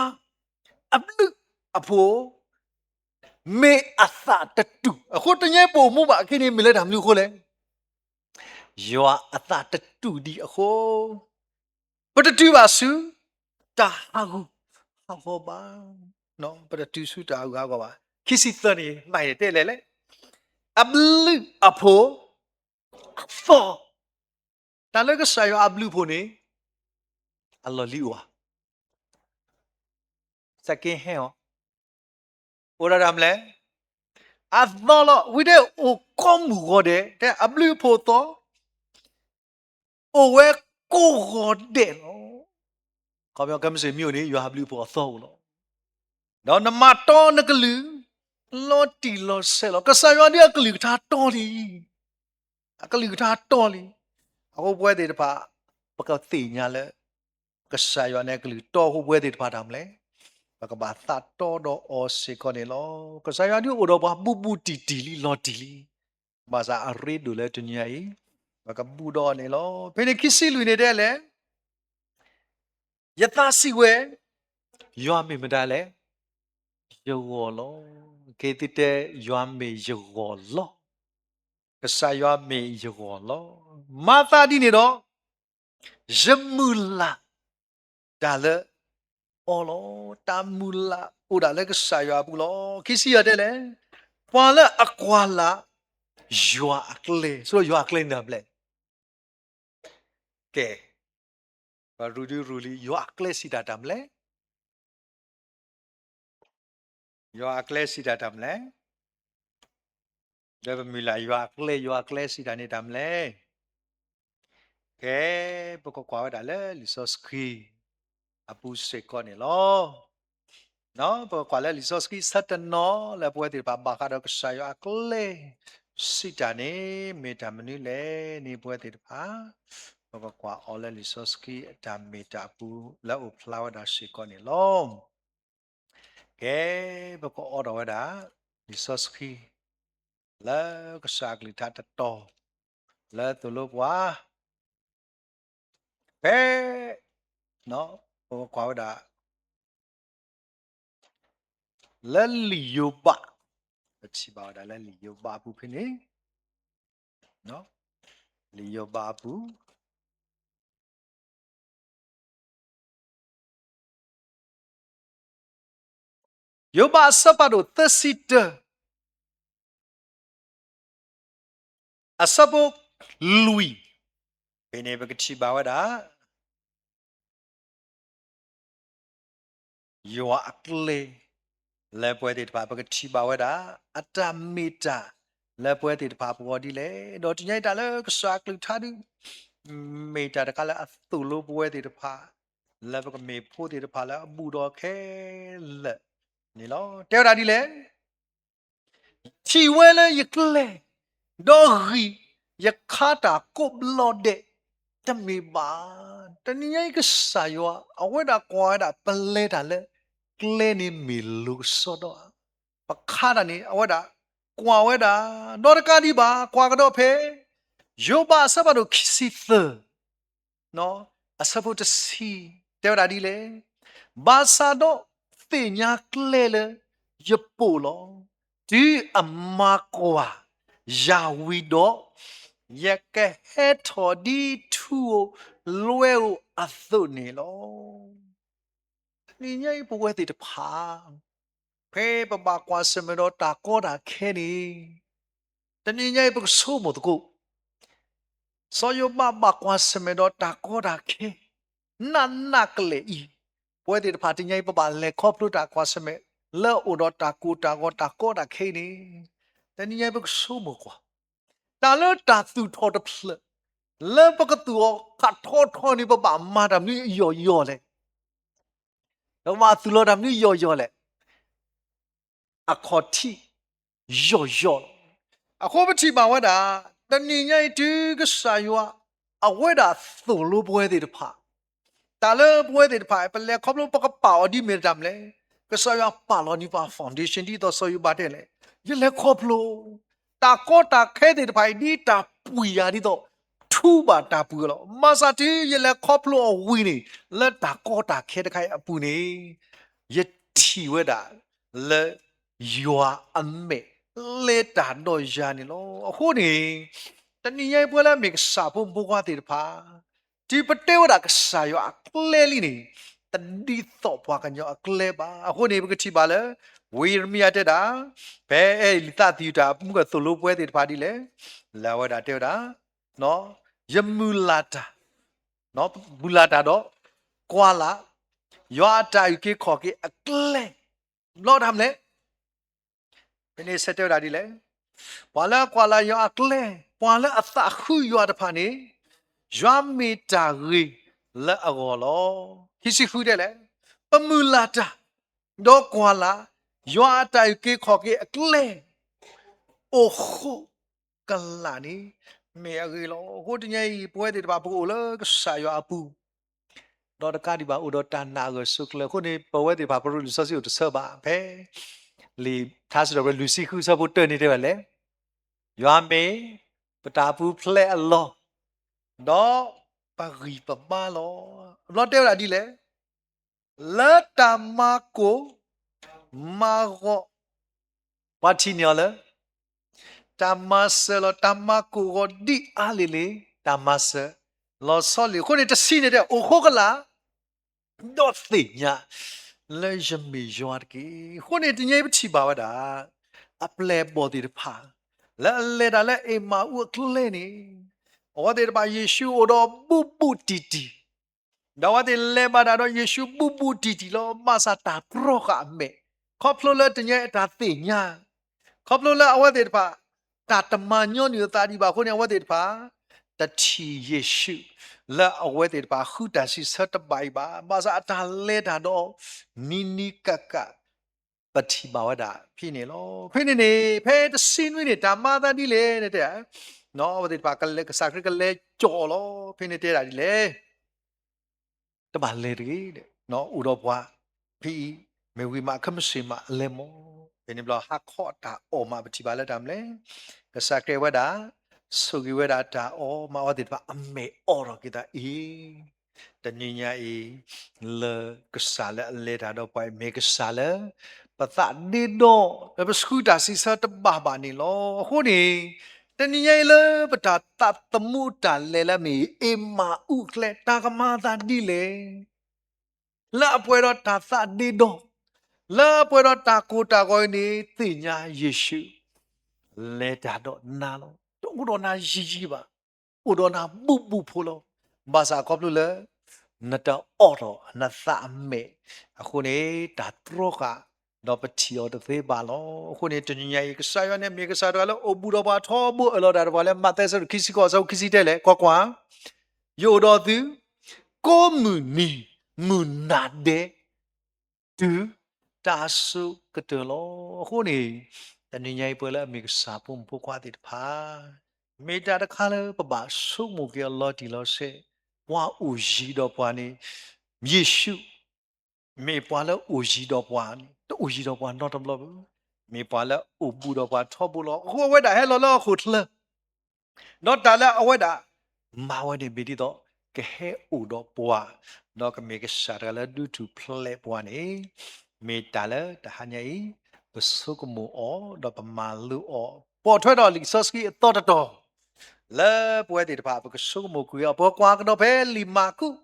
အဘျုးအဖှိၣ် မ့ၢ်အသးတတူာ်, အဃိတနံၤအံၤပအိၣ်မူဘၣ်အခံန့ၣ် မ့ၢ်လၢတၢ်မနုၤအဃိလဲၣ်. ယွၤအသးတတူာ်ဒံးအဃိ, ပတတုၤဘၣ်ဆူ တၢ်ဟးဂူာ်ဟးဂီၤဘၣ်, ပတတုၤဆူတၢ်ဟးဂူာ်ဟးဂီၤဘၣ်. ခံဆံသၢန့ၣ် ဘၣ်ယတဲလဲၣ်လဲၣ်, အဘျုးအဖှိၣ်အသီ, တၢ်လၢကစၢ်ယွၤအဘျုးအဖှိၣ်န့ၣ် အလီၢ်လံၤအိၣ်ဧါ, second hand ဧါ, အိၣ်ဒၣ်တၢ်မနုၤလဲၣ်, အသီလီၤ. ဝံၤတဲအိၣ်ကိးမုၢ်ဂီၤဒဲး, တဲအဘျုးအဖှိၣ်အသီ အိၣ်ဝဲကိးဂီၤဒဲးလီၤ. ခီပညီ ကဲမ့ၢ်စ့ၢ်မ့ၢ်အိၣ်န့ၣ် ယွၤအဘျုးအဖှိၣ်အသီအိၣ်လီၤ. ဒီးနမၤတီနကလုၢ် လီၤတံၢ်လီၤဆဲးလီၤ. ကစၢ်ယွၤဒ်အကလုၢ်ကထါတီလံ, အကလုၢ်ကထါတီလံ. အဃိပဝဲသ့ၣ်တဖၣ် ပကသ့ၣ်ညါလၢ ကစၢ်ယွၤန့ၣ်အကလုၢ်တီအဃိ ပဝဲသ့ၣ်တဖၣ်တၢ်မနုၤလဲၣ်, ပကဘၣ်သးတီဒီးအီၤစ့ၢ်ကီးန့ၣ်လီၤ. ကစၢ်ယွၤဒ်အိၣ်ဒီးပှၤဘူးဘူးတံၢ်တံၢ်လံ လီၤတံၢ်လံ, ဘၣ်ဆၣ်အရ့ဒိၣ်လၢတနံၤအံၤ ပကဘူးဒီးအီၤန့ၣ်လီၤ. ဖဲန့ၣ်ခံဆံလွံၢ်န့ၣ်တဲလဲၣ်, ယသးစံးဝဲ, ယွၤမ့ၢ်မတၤလဲၣ်, ယဂီၢ်လီၤ. က့ၤသုတဲ, ယွၤမ့ၢ်ယဂီၢ်လီၤ. ကစၢ်ယွၤမ့ၢ်ယဂီၢ်လီၤ. မၤသးဒ်န့ၣ်ဒီး ယမုၢ်လၢ်တၢ်လၢအီၤလီၤ. တၢ်မုၢ်လၢ်အိၣ်ဒၣ်လၢကစၢ်ယွၤအပူၤလီၤ. ခံဆံယဲၢ်တဲလဲၣ်, ပှၤလၢအကွၢ်လၢ်ယွၤအကျဲ, ဆိယွၤအကျဲန့ၣ်တၢ်မနုၤလဲၣ်. ကဲ, ပရူးဒုရူးလံ, ယွၤအကျဲစံးတၢ်တၢ်မနုၤလဲၣ်. ယွၤအကျဲစံးတၢ်တၢ်မနုၤလဲၣ်. ဒီးပမုၢ်လၢ်ယွၤအကျဲ, ယွၤအကျဲစံးတၢ်န့ၣ်တၢ်မနုၤလဲၣ်. ကဲ, ပကကွၢ်ဝဲဒၣ်လၢလံာ်စီဆှံအပူၤစ့ၢ်ကီးန့ၣ်လီၤ. ပကကွၢ်လၢလံာ်စီဆှံဆၢတနီၤလၢပဝဲသ့ၣ်တဖၣ်ဘၣ်ဃးဒီးကစၢ်ယွၤအကျဲ စံးတၢ်န့ၣ် မ့ၢ်တၢ်မနုၤလဲၣ်န့ၣ် ပဝဲသ့ၣ်တဖၣ် ပကကွၢ်အီၤလၢလံာ်စီဆှံအတၢ်မ့ၢ်တၢ်အပူၤလၢအအိၣ်ဖျါဝဲဒၣ်စ့ၢ်ကီးန့ၣ်လီၤ. ကဲ ပကအိးထီၣ်ဝဲဒၣ် လံာ်စီဆှံ လၢကစၢ်အကလုၢ်ကထါတတီၤ လၢသိၣ်လိပှၤ ဖဲ ပကကွၢ်ဝဲဒၣ် လၢလံာ်ယိၤဘး, ပထံၣ်ဘၣ်ဝဲဒၣ်လၢလံာ်ယိၤဘးအပူၤဖဲန့ၣ်, လံာ်ယိၤဘးအပူၤ ယိၤဘးအဆၢဖးဒိၣ်သၢဆံတၢ, အဆၢဖိလွံၢ်, ဖဲန့ၣ်ပကထံၣ်ဘၣ်ဝဲဒၣ် ယွၤအကျဲ လၢပဝဲသ့ၣ်တဖၣ် ပကထံၣ်ဘၣ်ဝဲဒၣ် အတၢ်မ့ၢ်တၢ်လၢပဝဲသ့ၣ်တဖၣ်အပူၤအီၤဒ်လဲၣ်. ဒီးတနံၤညါအံၤတၢ်လၢကစၢ်အကလုၢ်ကထါဒုး မ့ၢ်တၢ်တခါလၢအသိၣ်လိပဝဲသ့ၣ်တဖၣ် လၢပကမ့ၢ်ဖိသ့ၣ်တဖၣ်လၢအဘူးဒီးခဲလၢာ်န့ၣ်လီၤ. တဲဝဲဒၣ်ဒ်လဲၣ် ထံၣ်ဝဲလၢယကျဲ, ဒီးဂံၢ်ယခါတၢ်ကိးဘျီဒဲး တမ့ၢ်ဘၣ်. တနံၤညါအံၤကစၢ်ယွၤ အဝဲဒၣ်ကွၢ်ဝဲဒၣ်ပလဲတၢ်လၢကျဲန့ၣ်မ့ၢ်လိၤကစီဒီဧါ. ပခါတၢ်န့ၣ် အဝဲဒၣ်ကွၢ်ဝဲဒၣ် ဒီးတကးဒံးဘၣ် ကွၢ်ကဒီးဖဲ ယိၤဘးအဆၢဖးဒိၣ်ခံဆံသၢ အဆၢဖိတဆံ တဲဝဲဒၣ်ဒ်လဲၣ်, ဘၣ်ဆၣ်ဒီးသ့ၣ်ညါကျဲလၢယပိာ်လီၤ. တုၤအမၤကွၢ်ယၤဝံၤဒီး, ယကဟဲထီၣ်ဒ်ထူဧိၤလွဲဧိၤအသိးန့ၣ်လီၤ. တနံၤညါအံၤပဝဲသ့ၣ်တဖၣ် ဖဲပဘၣ်ကွၢ်ဆၢၣ်မဲာ်ဒီးတၢ်ကီတၢ်ခဲန့ၣ်, တနံၤညါအံၤပကဆိကမိၣ်သကိး စီၤယိၤဘးဘၣ်ကွၢ်ဆၢၣ်မဲာ်ဒီးတၢ်ကီတၢ်ခဲ နးနးကလဲာ်အံၤ, ပဝဲသ့ၣ်တဖၣ်တနံၤညါအံၤ ပဘၣ်လဲၤခီဖျိတၢ်ကွၢ်ဆၢၣ်မဲာ် လၢအအိၣ်ဒီးတၢ်ကိၢ်တၢ်ဂီၤတၢ်ကီတၢ်ခဲအံၤန့ၣ်, တနံၤညါအံၤပကဆိကမိၣ်ကွၢ် တၢ်လၢတၢ်သူၣ်ထီၣ်တဖျၢၣ် လၢပကသူၣ်အီၤခးထီထီန့ၣ် ပဘၣ်မၤတၢ်မနုၤယီၢ်ယီၢ်လဲၣ်. ပဘၣ်သူၣ်လီၤတၢ်မနုၤယီၢ်ယီၢ်လဲၣ်. အခီၣ်ထံးယီၢ်ယီၢ်လီၤ. အဃိပထံၣ်ဘၣ်ဝဲဒၣ် တနံၤညါအံၤတုၤကစၢ်ယွၤ အဝဲဒၣ်သိၣ်လိပဝဲသ့ၣ်တဖၣ် တၢ်လၢပဝဲသ့ၣ်တဖၣ် ပလဲၤခီဖျိပကပာ်အီၤဒ်မ့ၢ်တၢ်မနုၤလဲၣ်. ကစၢ်ယွၤပာ်လီၤန့ၢ်ပှၤ foundation ဒ်သိးစီၤယိၤဘးတဲလဲၣ်, ယလဲၤခီဖျိ တၢ်ကီတၢ်ခဲသ့ၣ်တဖၣ်အံၤ ဒ်တၢ်ပှံၢ်ယၤဒ်သိး ထူဘၣ်တၢ်ပှံၢ်အီၤလီၤ. ဘၣ်ဆၣ်တုၤယလဲၤခီဖျိအီၤဝံၤန့ၣ် လၢတၢ်ကီတၢ်ခဲတခါအံၤအပူၤန့ၣ် ယထံၣ်ဝဲဒၣ်လၢ ယွၤအမဲာ်လဲၤတၢ်ဒီးယၤန့ၣ်လီၤ. အဃိန့ၣ် တနံၤညါအံၤပဝဲလၢအမ့ၢ်ကစၢ်ဖိမုၣ်ဖိခွါသ့ၣ်တဖၣ် တုၤပတဲဝဲဒၣ်ကစၢ်ယွၤအကျဲလံန့ၣ် တဒ်သိးပှၤကညီအကျဲဘၣ်. အဃိန့ၣ် ပကထံၣ်ဘၣ်လၢ ဝံယံးရမံယၤတဲဒၣ် ဖဲအဲလံၤသးသံယုၢ်တၢ်မူကသိၣ်လိပဝဲသ့ၣ်တဖၣ်ဒ်လဲၣ်, လၢအဝဲဒၣ်တဲဝဲဒၣ် ယမုၢ်လၢ်တၢ် မုၢ်လၢ်တၢ်ဒီး ကွၢ်လၢ် ယွၤအတၢ်အုၣ်က့ၤခီၣ်က့ၤအကျဲ ဘျီတၢ်မနုၤလဲၣ်. ဖဲန့ၣ်ဆဲးတဲဝဲဒၣ်ဒ်လဲၣ်, ပှၤလၢအကွၢ်လၢ်ယွၤအကျဲ, ပှၤလၢအသးဃုယွၤတဖၣ်န့ၣ်, ယွၤမ့ၢ်တၢ်ဂ့ၤလၢအဂီၢ်လီၤ. ခံဆံဃုတဲလဲၣ်, ပမုၢ်လၢ်တၢ်, ဒီးကွၢ်လၢ် ယွၤအတၢ်အုၣ်က့ၤခီၣ်က့ၤအကျဲ အိၣ်ဃိးကလးန့ၣ် မ့ၢ်အဂ့ၤလီၤ. အဃိတနံၤအံၤ ပဝဲသ့ၣ်တဖၣ် ပကအိၣ်လၢကစၢ်ယွၤအပူၤ ဒီးတကးဒံးဘၣ် အိၣ်ဒီးတၢ်နာ်အဂၢၢ်ဆိးကျၢၤအဃိန့ၣ် ပဝဲသ့ၣ်တဖၣ် ပရူးလံာ်စီဆှံအိၣ်တဆၢဘၣ် ဖဲ လံာ်ထါစံးထီၣ်ပတြၢၤလွံၢ်ဆံဃုဆၢဖိတၢန့ၣ်တဲဝဲလဲၣ်, ယွၤမ့ၢ်ပတၢ်ပူၤဖျဲးအလီၢ်, ဒီးပဂံၢ်ပဘါလီၤ. အဘျီတဲဝဲဒၣ်ဒ်လဲၣ်, လၢတၢ်မၤကိၢ်မၤဂီၤ ပှၤထံၣ်န့ၢ်အီၤလၢ တၢ်မၤစၢၤလီၤ. တၢ်မၤကိၢ်ဂီၤဒ်အါလံၤလံၤ တၢ်မၤစၢၤလီၤဆီလံၤ. အဃိန့ၣ် တဆံန့ၣ်တဲ အိၣ်ဃိးကလး ဒီးသ့ၣ်ညါ လၢယမ့ၢ်ယွၤတက့ၢ်. အဃိန့ၣ် တနံၤအံၤပထံၣ်ဘၣ်ဝဲဒၣ် အပျဲၢ်အဘီၣ်သ့ၣ်တဖၣ် လၢအလဲၤတၢ်လၢအ့မၤအူအကျဲန့ၣ် အဝဲသ့ၣ်တဖၣ် ယ့ၣ်ၡူးအိၣ်ဒီးဘူးဘူးတံၢ်တံၢ် ဒီးအဝဲသ့ၣ်လဲၤဘၣ်တၢ်ဒီးယ့ၣ်ၡူးဘူးဘူးတံၢ်တံၢ်လီၤ. ဘၣ်ဆၣ်တၢ်တြီဃာ်အမဲာ် ခီဖျိလၢတနံၤအံၤအတၢ်သ့ၣ်ညါ ခီဖျိလၢအဝဲသ့ၣ်တဖၣ် တၢ်တမၤညီနုၢ်အသးဒံးဘၣ်အဃိန့ၣ် အဝဲသ့ၣ်တဖၣ် တထံၣ်ယ့ၣ်ၡူး လၢအဝဲသ့ၣ်တဖၣ်ဃုတၢ်စံးဆၢတဘၣ်အံၤဘၣ်. ဘၣ်ဆၣ်အတၢ်လဲၤတၢ်ဒီး နံၤနံၤကၣ်ကၣ် ပထံၣ်ဘၣ်ဝဲဒၣ်ဖဲန့ၣ်လီၤ. ဖဲန့ၣ်န့ၣ် ဖဲတဆံနွံန့ၣ် တၢ်မၤအသးဒ်လဲၣ်န့ၣ်တဲ, အဝဲသ့ၣ်တဖၣ် ကစၢ်ခရံာ်ကလဲၤစိာ်အီၤလီၤ. ဖဲန့ၣ်တဲဒၣ်ဒ်လဲၣ်, တဘၣ်လဲၤတဂ့ၤ, အိၣ်ဒီးပှၤဖဲအံၤ, မ့ၢ်ဝံၤမး ခဲမုၢ်ဆ့ၣ်မးအလဲၤမး. ဖဲန့ၣ်ဘျီ ဟါခီအတၢ်အီၣ်မး ပထံၣ်ဘၣ်လၢတၢ်မနုၤလဲၣ်, ကစၢ်ခရံာ်ဝဲဒၣ် ဆိၣ်ဂ့ၤဝဲဒၣ်တၢ်အီၣ်မး အဝဲသ့ၣ်တဖၣ်အမဲာ်အိးထီၣ်က့ၤသးအံၤ, တနံၤညါအံၤ လၢကစၢ်လၢအလဲၤတၢ်ဒီးပှၤအံၤ မ့ၢ်ကစၢ်လၢ ပသးဒ့ဒီ လၢပဆှုတၢ်စံးဆၢတဘၣ်ဘၣ်န့ၣ်လီၤ. အဃိန့ၣ် တနံၤညါအံၤလၢပတၢ်သးသမူတၢ်လဲၤလၢအမ့ၢ်အ့မၤအူအကျဲ တၢ်ကမၤအသးဒ်လဲၣ်, လၢအပှဲၤဒီးတၢ်သးဒ့ဒီ, လၢအပှဲၤဒီးတၢ်ကိၢ်တၢ်ဂီၤအံၤန့ၣ် သ့ၣ်ညါယ့ၣ်ၡူး လဲၤတၢ်ဒီးနၤလီၤ. တအိၣ်ဒီးနၤယံာ်ယံာ်ဘၣ်, အိၣ်ဒီးနၤဘူးဘူးဖိလီၤ. ဘၣ်ဆၣ်ခီဖျိလၢ နတအိးထီၣ်နသးအမဲာ်, အဃိန့ၣ် တၢ်တြီဃာ် ဒီးပထံၣ်အီၤတသ့ဘၣ်လီၤ. အဃိန့ၣ် တနံၤညါအံၤ ကစၢ်ယွၤန့ၣ်မ့ၢ်ကစၢ်တဂၤလၢအိၣ်ဘူးဒီးပှၤထီဘိ, အၢၣ်လီၤတၢ်ဒီးပှၤလၢ မးသဲ အဆၢဒိၣ်ခံဆံဃိး အဆၢဖိခံဆံ တဲလဲၣ်, ကွၢ်ကွၢ်, ယအိၣ်ဒီးသု ကိးမုၢ်နံၤမုၢ်နၤဒဲး တုၤတၢ်စိၤကတၢၢ်လီၤ. အဃိန့ၣ် တနံၤညါအံၤ ပဝဲလၢအမ့ၢ်ကစၢ်ဖိမုၣ်ဖိခွါသ့ၣ်တဖၣ် မ့ၢ်တၢ်တခါလၢပဘၣ်ဆိကမိၣ်က့ၤအီၤလီၤတံၢ်လီၤဆဲး, ပှၤအိၣ်ယံၤဒီးပှၤန့ၣ် ယ့ၣ်ၡူး မ့ၢ်ပှၤလၢအိၣ်ယံၤဒီးပှၤန့ၣ် တအိၣ်ယံၤဒီးပှၤနီတဘျီဘၣ်, မ့ၢ်ပှၤလၢအိၣ်ဘူးဒီးပှၤထီဘိလီၤ. အဃိအဝဲဒၣ်ဟဲလီၤလၢဟီၣ်ခိၣ်ချၢ ဒီးတၢ်လၢအဝဲဒၣ်မၤဝဲန့ၣ် မ့ၢ်ဒ်သိး ကဟဲအိၣ်ဒီးပှၤ, ဒီးကမ့ၢ်ကစၢ်တဂၤလၢဒုးထူၣ်ဖျဲးပှၤန့ၣ် မ့ၢ်တၢ်လၢတဟါညါအံၤ ပဆိကမိၣ်အီၤ ဒီးပမၤလိအီၤ, ပိာ်ထွဲဒီးလံာ်စီဆှံအသီတတီၤ လၢပဝဲသ့ၣ်တဖၣ် ပကဆိကမိၣ်ကွံာ်အီၤ, ပကကွၢ်ကဒီးဖဲလံာ်မၢ်ကူး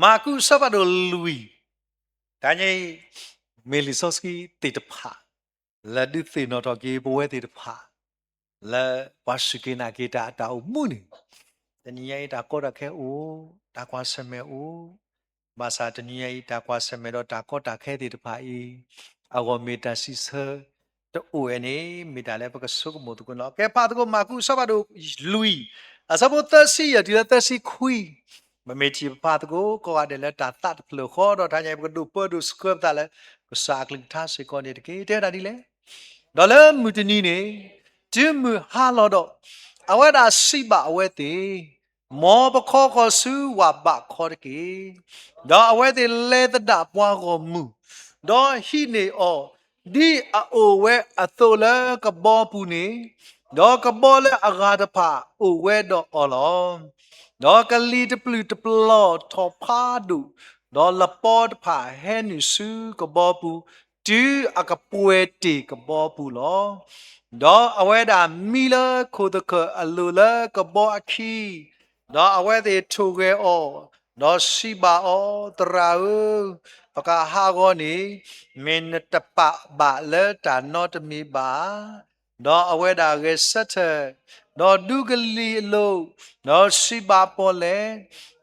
မၢ်ကူးအဆၢဖးဒိၣ်လွံၢ်, တဟါညါအံၤ မ့ၢ်လံာ်စီဆှံသ့ၣ်တဖၣ် လၢဒုးသ့ၣ်နီၣ်ထီၣ်က့ၤပဝဲသ့ၣ်တဖၣ် လၢပှၤစူၢ်က့ၤနာ်က့ၤတၢ်အတၢ်အိၣ်မူန့ၣ်, တနံၤညါအံၤ တၢ်ကီတၢ်ခဲအိၣ်, တၢ်ကွၢ်ဆၢၣ်မဲာ်အိၣ်, ဘၣ်ဆၣ်တနံၤညါအံၤ တၢ်ကွၢ်ဆၢၣ်မဲာ်ဒီးတၢ်ကီတၢ်ခဲသ့ၣ်တဖၣ်အံၤ အဂီၢ်မ့ၢ်တၢ်စံးဆၢတအိၣ်ဝဲန့ၣ် မ့ၢ်တၢ်လၢပကဆိကမိၣ်သကိးန့ၣ်လီၤ. ကဲဖးသကိး မၢ်ကူးအဆၢဖးဒိၣ်လွံၢ် အဆၢဖိသၢဆံယဲၢ်တုၤလၢသၢဆံခွံ, ပမ့ၢ်ထံၣ်ဖးသကိး ကိးဂၤဒဲးလၢတၢ်သးတဖျၢၣ်ဃီ ဒီးတဟါညါအံၤ ပကဒိးပၢဒိးဆှၢပသးလၢ ကစၢ်အကလုၢ်ကထါစ့ၢ်ကီးန့ၣ်တက့ၢ်. တဲဝဲဒၣ်ဒ်လဲၣ်, ဒီးလၢမုၢ်တနံၤန့ၣ် တုၤမုၢ်ဟါလီၤဒီး အဝဲဒၣ်စံးဘၣ်အဝဲသ့ၣ်, မ်ပခီဃီၤဆူဝၣ်ဘးခီတက့ၢ်. ဒီးအဝဲသ့ၣ်လဲၤသဒၣ်ပှၤဂီၢ်မုၢ်, ဒီးဟံးန့ၢ်အီၤ ဒ်အအိၣ်ဝဲအသိးလၢကဘီပူၤန့ၣ်, ဒီးကဘီလၢအဂၤတဖၣ်အိၣ်ဝဲဒီးအီၤလီၤ. ဒီးကလံၤတပျုာ်တပျီၤထီၣ်ဖးဒိၣ်, ဒီးလပီတဖၣ်ဟဲနုာ်ဆူကဘီပူၤ, တုၤအကပှဲၤတ့ၢ်ကဘီပူၤလီၤ. ဒီးအဝဲဒၣ်မံလၢခိၣ်သခၢၣ်အလိၤလၢကဘီအခံ, ဒီးအဝဲသ့ၣ်ထိၣ်ဂဲၤအီၤ, ဒီးစံးဘၣ်အီၤ, သရၣ်ဧၢ, ပကဟးဂီၤန့ၣ် မ့ၢ်နတပာ်ဘၣ်လၢတၢ်နီတမံၤဘၣ်. ဒီးအဝဲဒၣ်ဂဲၤဆၢထၢၣ်, ဒီးဒူကလံၤအလိၤ, ဒီးစံးဘၣ်ပီၣ်လဲၣ်,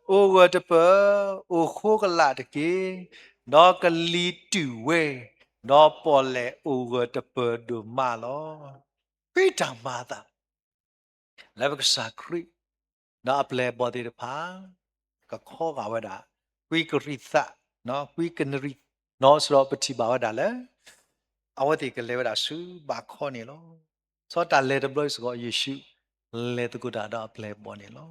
အိၣ်ဂၢၢ်တပၢၢ်, အိၣ်ဃိကလာ်တက့ၢ်. ဒီးကလံၤတုၢ်ဝဲ, ဒီးပီၣ်လဲၣ်အိၣ်ဂၢၢ်တပၢၢ်ဒိၣ်မးလီၤ. ဖဲတၢ်မၤအသး လၢပကစၢ်ခရံာ် ဒီးအပျဲၢ်အဘီၣ်သ့ၣ်တဖၣ် ကခီဂာ်ဝဲဒၣ် ကွံကရံၣ်သး, ကွံကနရံၣ်, နီၢ်စရီပထံၣ်ဘၣ်ဝဲဒၣ်လၢ အဝဲသ့ၣ်ကလဲၤဝဲဒၣ်ဆူဘးခီန့ၣ်လီၤ. ဆီတၢ်လဲၤတဘျီအံၤစ့ၢ်ကီး ယ့ၣ်ၡူးလဲၤသကိးတၢ်ဒီးအပျဲၢ်အဘီၣ်န့ၣ်လီၤ.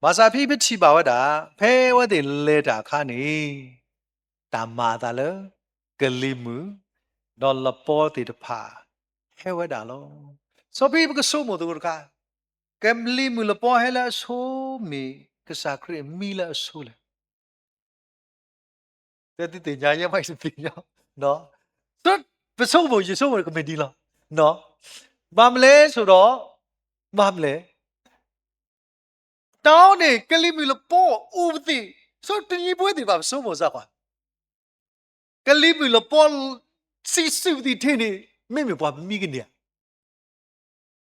ဘၣ်ဆၣ်ဖဲပထံၣ်ဘၣ်ဝဲဒၣ် ဖဲအဝဲသ့ၣ်လဲၤတၢ်အခါန့ၣ် တၢ်မၤအသးလၢ ကလံၤမုၢ် ဒီးလပီသ့ၣ်တဖၣ် ဟဲဝဲဒၣ်လီၤ. စီၤပ့းတရူးပကဆိကမိၣ်သကိးတခါ, ကလံၤမုၢ်လပီဟဲလၢအဆိ မ့ၢ်ကစၢ်ခရံာ်မံလၢအဆိလဲၣ်. တသ့ၣ်ညါယဲမး ယတသ့ၣ်ညါ, ပဆိကမိၣ် ယဆိကမိၣ်ကမ့ၢ်ဒ်လီၤ. ဘၣ်မနုၤလဲၣ်ဆိဒီး ဘၣ်မနုၤလဲၣ် တၢ်အီၤန့ၣ် ကလံၤမုၢ်လပီအိၣ်ပသ့ၣ်, ဆိတနံၤပဝဲသ့ၣ်တဖၣ်ပဆိကမိၣ်စ့ၢ်ကီး, ကလံၤမုၢ်လပီ စံးစုပသ့ၣ်ထဲန့ၣ် မ့မ့ၢ်ပှၤမံကန့ၢ်ဧါ.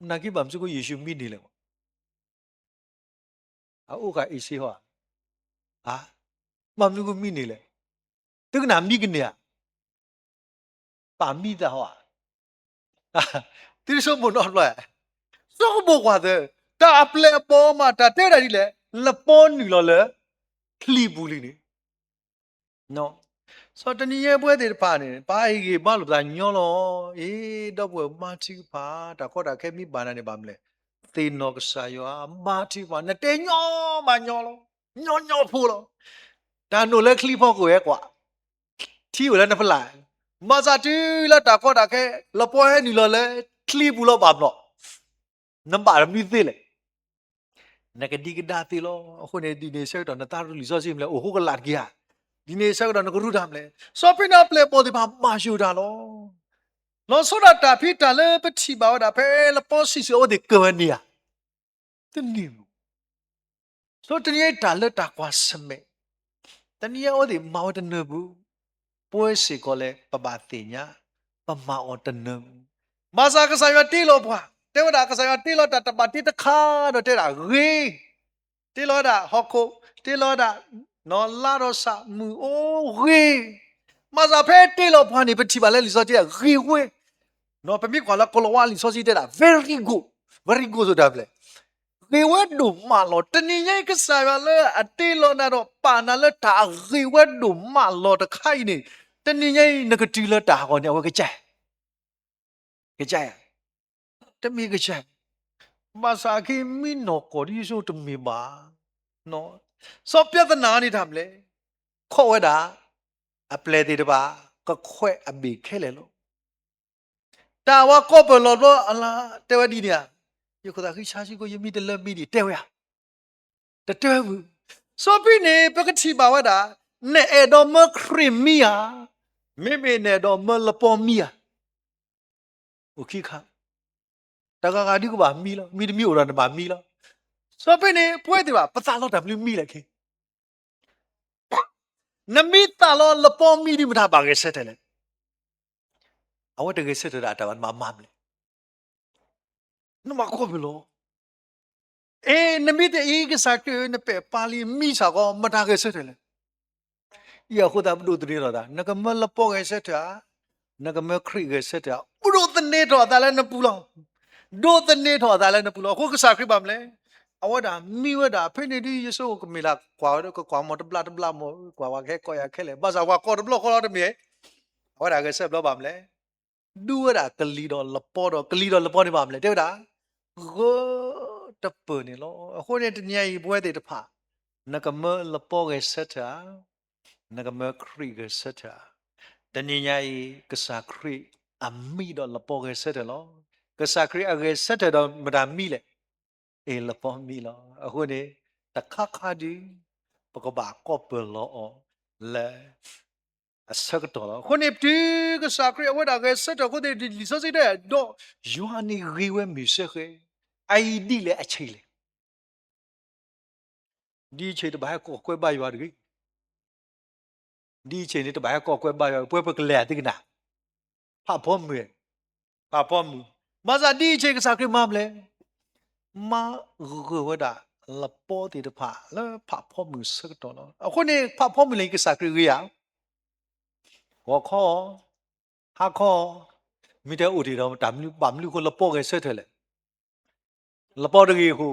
နာ်က့ဘၣ်မနုၤဃိယ့ၣ်ၡူးမံန့ၢ်လဲၣ်မး, အအိၣ်ဃာ်အ့ၣ်စ့ဟီဧါ. ဘၣ်မနုၤဃိမံန့ၢ်လဲၣ်. သုကနၣ်မံကန့ၢ်ဧါ. ပာ်မံသးဟီဧါ. သုတဆိကမိၣ်နီတဘျီဧါ. ဆိကမိၣ်ကွၢ်သ့, တၢ်အပျဲၢ်အဘီၣ်မး တၢ်တဲဝဲဒၣ်ဒ်လဲၣ်, လပီနုာ်လီၤလၢ ချံပူၤလံန့ၣ်. စီၤတနံၤညါပဝဲသ့ၣ်တဖၣ်န့ၣ် ပဟ့ၣ်ဂံၢ်ဘါလိာ်ပသးညီလီၤ. အ့ ဒီပုၢ်ဝဲၢ်မါထံကဖၣ် တၢ်ကီတၢ်ခဲမ့ၢ်ဘၣ်နၤန့ၣ်ဘၣ်မလဲၣ်, သ့ၣ်နီၣ်ကစၢ်ယွၤမါထံကဖၣ် နတဲညီမးညီလီၤ, ညီညီဖိလီၤ. တၢ်နိၣ်လၢချံဖီခိၣ်ဟဲကွၢ်, ထံအိၣ်လၢနဖီလာ်, ဘၣ်ဆၣ်တုၤလၢတၢ်ကီတၢ်ခဲ လပီဟဲနုာ်လီၤလၢချံပူၤလီၤဘၣ်ဘျီၣ် နဘၣ်တမနုၤသ့လဲၣ်. နကဒံကဒါသ့လီၤ. အဃိန့ၣ် ဒ်န့ၣ်အဆၢကတီၢ် နသးရူၢ်လံာ်စီဆှံမလဲၣ်, အိၣ်ဃိကလာ်တက့ၢ်ဧါ. ဒ်န့ၣ်အဆၢကတီၢ် နကရူၢ်တၢ်မလဲၣ်. စီၤပ့းတရူးအပျဲၢ်အဘီၣ်သ့ၣ်တဖၣ် ဘၣ်ယိၣ်တၢ်လီၤ. လီၤဆီဒၣ်တၢ်ဖံးတၢ်လၢပထံၣ်ဘၣ်ဝဲဒၣ် ဖဲလပီဆံးဆံးအဝဲသ့ၣ်ကၢၤဝဲန့ၣ်ဧါ, တန့ၢ်မုၢ် စီၤတနံၤညါအံၤ တၢ်လၢတၢ်ကွၢ်ဆၢၣ်မဲာ်, တနံၤညါအံၤအဝဲသ့ၣ်မၤဝဲတနၢၤပူၤ, ပဝဲစ့ၢ်ကီးလၢပဘၣ်သ့ၣ်ညါ, ပမၤအီၤတနၢၤပူၤ, ဘၣ်ဆၣ်ကစၢ်ယွၤတ့လီၤပှၤ, တဲဝဲဒၣ်ကစၢ်ယွၤတ့လီၤတၢ်တဘၣ်တ့တခါဒီးတဲဒၣ်ဂ့ၤ, တ့လီၤဝဲဒၣ်ဟီၣ်ခိၣ်, တ့လီၤဝဲဒၣ် လါဒီးစးမုၢ်အိၣ်ဂ့ၤ, ဘၣ်ဆၣ်ဖဲတ့လီၤပှၤန့ၣ် ပထံၣ်ဘၣ်လၢလံာ်စီဆှံဂ့ၤဝဲ, ပမ့ၢ်ကွၢ်လၢကီၤလၤဝါလံာ်စီဆှံတဲဒၣ် very good, very good စ့ၢ်တၢ်မလဲၣ် ဂ့ၤဝဲဒိၣ်မးလီၤ. တနံၤညါအံၤကစၢ်ယွၤလၢအတ့လီၤနၤဒီးပာ်နၤလၢတၢ်အဂ့ၤဝဲဒိၣ်မးလီၤတခါအံၤန့ၣ်, တနံၤညါအံၤနကတုၤလၢတၢ်အဂီၢ်န့ၣ် အဝဲကစၢ်, ကစၢ်ဧါ, တမ့ၢ်ကစၢ်, ဘၣ်ဆၣ်အခဲအံၤမံနီၢ်ကီၢ်ဒ်ယဆိတမ့ၢ်ဘၣ်. စီၤပြဿနာန့ၣ်တၢ်မလဲၣ်, ခီၣ်ဝဲဒၣ် အပျဲၢ်သ့ၣ်တဖၣ် ကခွဲးအဘ့ၣ်ခဲလၢာ်လီၤ. တၢ်ဝဲကီၢ်ပၢၢ်လီၤဘျီအလါ တဲဝဲဒ်န့ၣ်ဧါ, ယခိၣ်သးဃံဆါဆံကိ ယမံတလၢမံဒံး တဲဝဲဧါ, တတဲဝဲမုၢ်, စီၤပ့းန့ၣ် ပကထံၣ်ဘၣ်ဝဲဒၣ်, နအဲၣ်ဒိးမၢခရံာ်မံဧါ, မ့မ့ၢ်နအဲၣ်ဒိးမၢလပီမံဧါ, အိၣ်ခံခါ, တဂၤဂၤဒုကဘၣ်မံလီၤ, မံတမံအိၣ်ဒီးနဘၣ်မံလီၤ. စီၤပ့းန့ၣ် ပဝဲသ့ၣ်တဖၣ် ပသးလီတၢ်မနုၤမံလဲၣ်ခဲ နမ့ၢ်သးလီလပီမံဒ်မတၤဘၣ်ဂဲၤဆၢထၢၣ်လဲၣ်. အဝဲတဂဲၤဆၢထၢၣ်ဒီးအတၢ်ဘၣ်နဘၣ်မၤမလဲၣ်. နမၤကီၢ်ပၢၢ်လီၤ. အ့ နမ့ၢ်တအံၤကစၢ်ခရံာ်ဧၢ နပဲာ်ပၢ်လံမံစ့ၢ်ကီး မတၤဂဲၤဆၢထၢၣ်လဲၣ်. အဃိသတး ပဒိးသန့ၤထီၣ်သး, နကမၢလပီဂဲၤဆၢထၢၣ်ဧါ, နကမၢခရံာ်ဂဲၤဆၢထၢၣ်ဧါ, ပဒိးသန့ၤထီၣ်အသးလၢနပူၤလီၤ. ဒိးသန့ၤထီၣ်အသးလၢနပူၤလီၤ. အဃိကစၢ်ခရံာ်ဘၣ်မလဲၣ်, အဝဲဒၣ်မံဝဲဒၣ် ဖဲန့ၣ်ဒ်ယဆိကမိၣ်လၢကွၢ်ဝဲဒီး ကကွၢ်မီၤတဘျီတဘျီမီၤ ကွၢ်ဝဲကဟဲကီၢ်ယၤခဲလၢာ်, ဘၣ်ဆၣ်ပှၤကီၢ်တဘျီဃီလီၤတမ့ၢ်, အဝဲဒၣ်ဂဲၤဆၢထၢၣ်ဘျီဘၣ်မလဲၣ်, ဒူဝဲဒၣ်ကလံၤဒီးလပီဒီး ကလံၤဒီးလပီန့ၣ်ဘၣ်မလဲၣ်, တဲဝဲဒၣ် ဂၢၢ်တပၢၢ်န့ၣ်လီၤ. အဃိန့ၣ်တနံၤအံၤ ပဝဲသ့ၣ်တဖၣ် နကမၢလပီဂဲၤဆၢထၢၣ်ဧါ, နကမၢခရံာ်ဂဲၤဆၢထၢၣ်ဧါ. တနံၤညါအံၤ ကစၢ်ခရံာ်အမံဒီးလပီဂဲၤဆၢထၢၣ်လီၤ. ကစၢ်ခရံာ်အဂဲၤဆၢထၢၣ်ဒီးမတၤမံလဲၣ်, အ့ၣ် လပီမံလီၤ. အဃိန့ၣ် တခါခါဒုး ပကဘၣ်ကီၢ်ပၢၢ်လီၤအီၤလၢ အဆၢကတီၢ်လီၤ. အဃိန့ၣ် ပတုၤကစၢ်ခရံာ်အဝဲဒၣ်ဂဲၤဆၢထၢၣ်အဃိသ့ၣ် လံာ်စီဆှံတဲ ဒီးယွၤန့ၣ်ဂ့ၤဝဲမုၢ်စၢဃဲ, အအံၤဒ်လဲၣ်အဆံးလဲၣ်. ဒ်အဆံးတဘၣ်ဟဲကီၢ်ကွဲဘါယွၤတဂ့ၤ. ဒ်အဆံးန့ၣ်တဘၣ်ဟဲကီၢ်ကွဲဘါယွၤ ပဝဲပကလဲၤအသ့ကနၣ်, ဖးဖီမုၢ်, ဖးဖီမုၢ်, ဘၣ်ဆၣ်ဒ်အဆံးကစၢ်ခရံာ်မၤမလဲၣ်, မၤဂၢၢ်ဝဲဒၣ်လပီသ့ၣ်တဖၣ်လၢဖးဖီမုၢ်ဆၢကတီၢ်လီၤ. အဃိန့ၣ် ဖးဖီမုၢ်လၢကစၢ်ခရံာ်ဂ့ၤဧါ, ဂီၤခီ, ဟါခီ, မ့ၢ်တဲအိၣ်တ့ၢ်ဒီးတၢ်မနုၤဘၣ်မနုၤအဃိလပီဂဲၤဆၢထၢၣ်လဲၣ်. လပီတဂ့ၤအဃိ,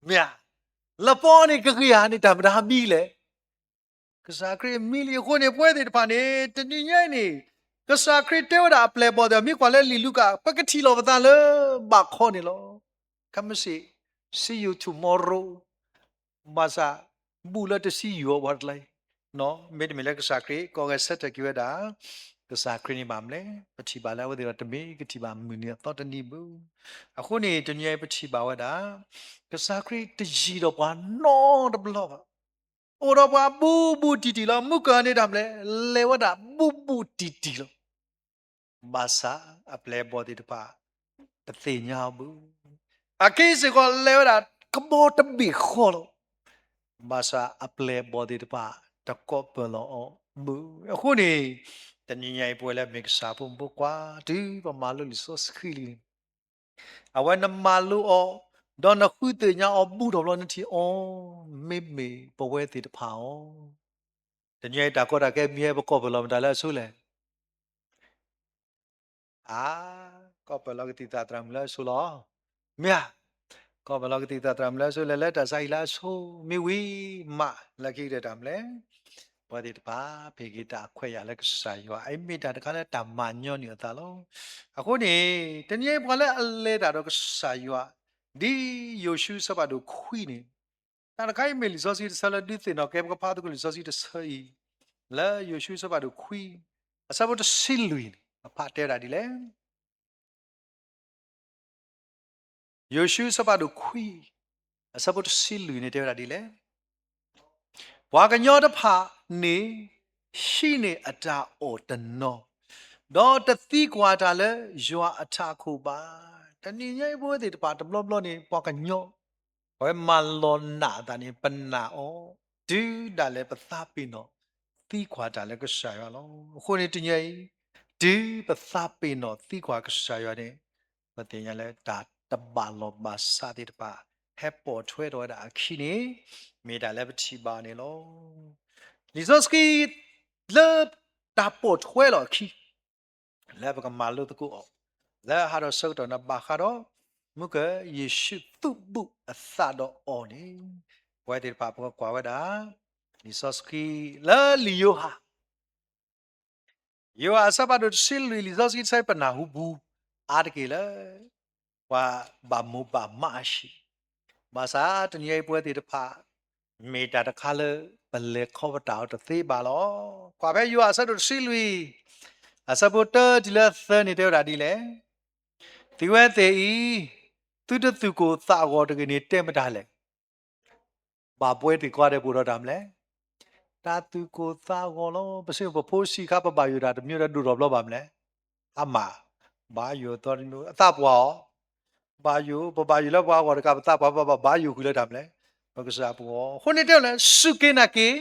မ့ၢ်ဧါ, လပီန့ၣ်ကဂ့ၤဧါန့ၣ် တၢ်မတၤမံလဲၣ်. ကစၢ်ခရံာ်မံလံအဃိန့ၣ် ပဝဲသ့ၣ်တဖၣ်န့ၣ် တနံၤညါအံၤန့ၣ် ကစၢ်ခရံာ်တဲဝဲဒၣ်အပျဲၢ်အဘီၣ်သ့ၣ် မ့ၢ်ကွၢ်လၢလံာ်လူၤကၣ် ပကထံၣ်လိာ်ပသးလၢဘးခီန့ၣ်လီၤ. Come see, see you tomorrow. ဘၣ်ဆၣ် ဘူးလၢတစံးယိာ်အီၤပှၤတကျါအံၤ, မ့တမ့ၢ်လၢကစၢ်ခရံာ်ကီၢ်ဂဲၤဆၢထၢၣ်က့ၤဝဲဒၣ်, ကစၢ်ခရံာ်န့ၣ်ဘၣ်မလဲၣ်, ပထံၣ်ဘၣ်လၢအဝဲသ့ၣ်ဒီးတမ့ၢ်ကထံၣ်ဘၣ်မုၢ်နံၤအသီတနံၤဘၣ်. အဃိန့ၣ် တနံၤအံၤပထံၣ်ဘၣ်ဝဲဒၣ် ကစၢ်ခရံာ်တယံၤဒီးပှၤနီတဘျီဘၣ်. အိၣ်ဒီးပှၤဘူးဘူးတံၢ်တံၢ်လီၤ. မုၣ်ကီၤန့ၣ်တၢ်မလဲၣ်, လဲၤဝဲဒၣ်ဘူးဘူးတံၢ်တံၢ်လီၤ. ဘၣ်ဆၣ်အပျဲၢ်အဘီၣ်သ့ၣ်တဖၣ် တသ့ၣ်ညါအီၤဘၣ်. အခဲအံၤစ့ၢ်ကီးလဲၤဝဲဒၣ်ကဘီတဘ့ၣ်ဃီလီၤ. ဘၣ်ဆၣ်အပျဲၢ်အဘီၣ်သ့ၣ်တဖၣ် တကီၢ်ပၢၢ်လီၤအီၤဘၣ်. အဃိန့ၣ် တနံၤညါအံၤပဝဲလၢမ့ၢ်ကစၢ်ဖိမုၣ်ဖိခွါ တုၤပမၤလိလံာ်စီဆှံလံန့ၣ် အဝဲနမၤလိအီၤ, ဒီးနဃုသ့ၣ်ညါအီၤဘူးထီၣ်ဘျီနထံၣ်အီၤ, မ့မ့ၢ်ပဝဲသ့ၣ်တဖၣ်အီၤ, တနံၤအံၤတၢ်ကီတၢ်ခဲမ့ၢ်ဟဲ ပကီၢ်ပၢၢ်လီၤမတၤလၢအဆိလဲၣ်. အါ, ကီၢ်ပၢၢ်လီၤကသံၣ်သရၣ်မုၣ်လၢအဆိလီၤ. မ့ၢ်ဧါ, ကီၢ်ပၢၢ်လီၤကသံၣ်သရၣ်မုၣ်လၢအဆိလဲၣ်, လၢတၢ်ဆါဟံၣ်လၢအဆိ, မ့ၢ်ဝံၤမးလၢခံကတၢၢ်တၢ်မလဲၣ်. ပဝဲသ့ၣ်တဖၣ် ပဟ့ၣ်က့ၤတၢ်ခွဲးယာ်လၢကစၢ်ယွၤ အအံၤမ့ၢ်တၢ်တခါလၢတၢ်မၤညီနုၢ်အသးလီၤ. အဃိန့ၣ် တနံၤအံၤပှၤလၢအလဲၤတၢ်ဒီးကစၢ်ယွၤ ဒ်ယိၤၡူအဆၢဖးဒိၣ်ခွံန့ၣ်, တၢ်တခါအံၤမ့ၢ်လံာ်စီဆှံတဆၢလၢဒုးသ့ၣ်နီၣ်က့ၤပကဖးသကိးလံာ်စီဆှံတဆၢအံၤ, လၢယိၤၡူအဆၢဖးဒိၣ်ခွံ အဆၢဖိတဆံလွံၢ်န့ၣ် ပဖးတဲဝဲဒၣ်ဒ်လဲၣ်. ယိၤၡူအဆၢဖးဒိၣ်ခွံ အဆၢဖိတဆံလွံၢ်န့ၣ်တဲဝဲဒၣ်ဒ်လဲၣ်. ပှၤကညီတဖၣ်န့ၣ် ဟံးန့ၢ်အတၢ်အီၣ်တနီၤ, ဒီးတသံကွၢ်တၢ်လၢယွၤအထးခိၣ်ဘၣ်. တနံၤညါအံၤပဝဲသ့ၣ်တဖၣ်တဘျီဘျီန့ၣ် ပှၤကညီ အဝဲမၤလီၤနာ်အသးန့ၣ် ပနာ်အီၤ, တုၤဒၣ်လဲာ်ပသးပ့ၤနီၣ် သံကွၢ်တၢ်လၢကစၢ်ယွၤလီၤ. အဃိန့ၣ်တနံၤအံၤ တုၤပသးပ့ၤနီၣ်သံကွၢ်ကစၢ်ယွၤန့ၣ် ပသ့ၣ်ညါလၢတၢ်တဘၣ်လီၢ်ဘၣ်စးသ့ၣ်တဖၣ် ဟဲပိာ်ထွဲထီၣ်ဝဲဒၣ်အခံန့ၣ် မ့ၢ်တၢ်လၢပထံၣ်ဘၣ်န့ၣ်လီၤ. လံာ်စီဆှံ လၢတၢ်ပိာ်ထွဲလီၤအခံ လၢပကမၤလိသကိးအီၤ လၢဟးထီၣ်ဆၢကတီၢ်န့ၣ် ဘၣ်ဃးဒီး မုၢ်ကယ့ၣ်ၡူးသူၣ်ဘုၣ်အသးဒီးအီၤန့ၣ် ပဝဲသ့ၣ်တဖၣ်ပကကွၢ်ဝဲဒၣ် လံာ်စီဆှံ လၢလံာ်ယိၤဟၣ် ယိၤဟၣ်အဆၢဖးဒိၣ်တဆံလွံၢ် လံာ်စီဆှံတဆၢအံၤ ပနၢ်ဟူပူၤအါတက့ၢ်လၢ ပှၤဘၣ်မိၢ်ဘၣ်မးအဟံၣ်, ဘၣ်ဆၣ်တနံၤအံၤပဝဲသ့ၣ်တဖၣ် မ့ၢ်တၢ်တခါလၢ ပလဲၤခီပတာ်အီၤတသ့ဘၣ်လီၤ. ကွၢ်ဖဲယိၤဟၣ်အဆၢဒိၣ်တဆံလွံၢ် အဆၢဖိတၢတုၤလၢသၢန့ၣ်တဲဝဲဒၣ်ဒ်လဲၣ်. သုဝဲသ့ၣ်အံၤ သုတသူၣ်ကိၢ်သးဂီၤတဂ့ၤန့ၣ် တဲမတၤလဲၣ်. ဘၣ်ပှဲၤသ့ၣ်ကွၢ်ဒဲးပအိၣ်ဒီးတၢ်မနုၤလဲၣ်. တၢ်သူၣ်ကိၢ်သးဂီၤလီၤ. ပစံးပဖိဆံးခါ ပဘၣ်ယိၣ်တၢ်တမံၤဒီးဒိၣ်ထီၣ်ဘျီဘၣ်မနုၤလဲၣ်. အမး, ဘၣ်ယိၣ်အသီတမံၤ အသးပှၢ်အီၤ, ဘၣ်ယိၣ်, ပဘၣ်ယိၣ်လၢပှၤအဂီၢ်တကး ပသးပှၢ် ပဘၣ်ယိၣ်ဃုာ်လၢတၢ်မနုၤလဲၣ်. ပကစၢ်ပဂီၢ် အဃိန့ၣ်တဲဝဲလၢ စူၢ်က့ၤနာ်က့ၤ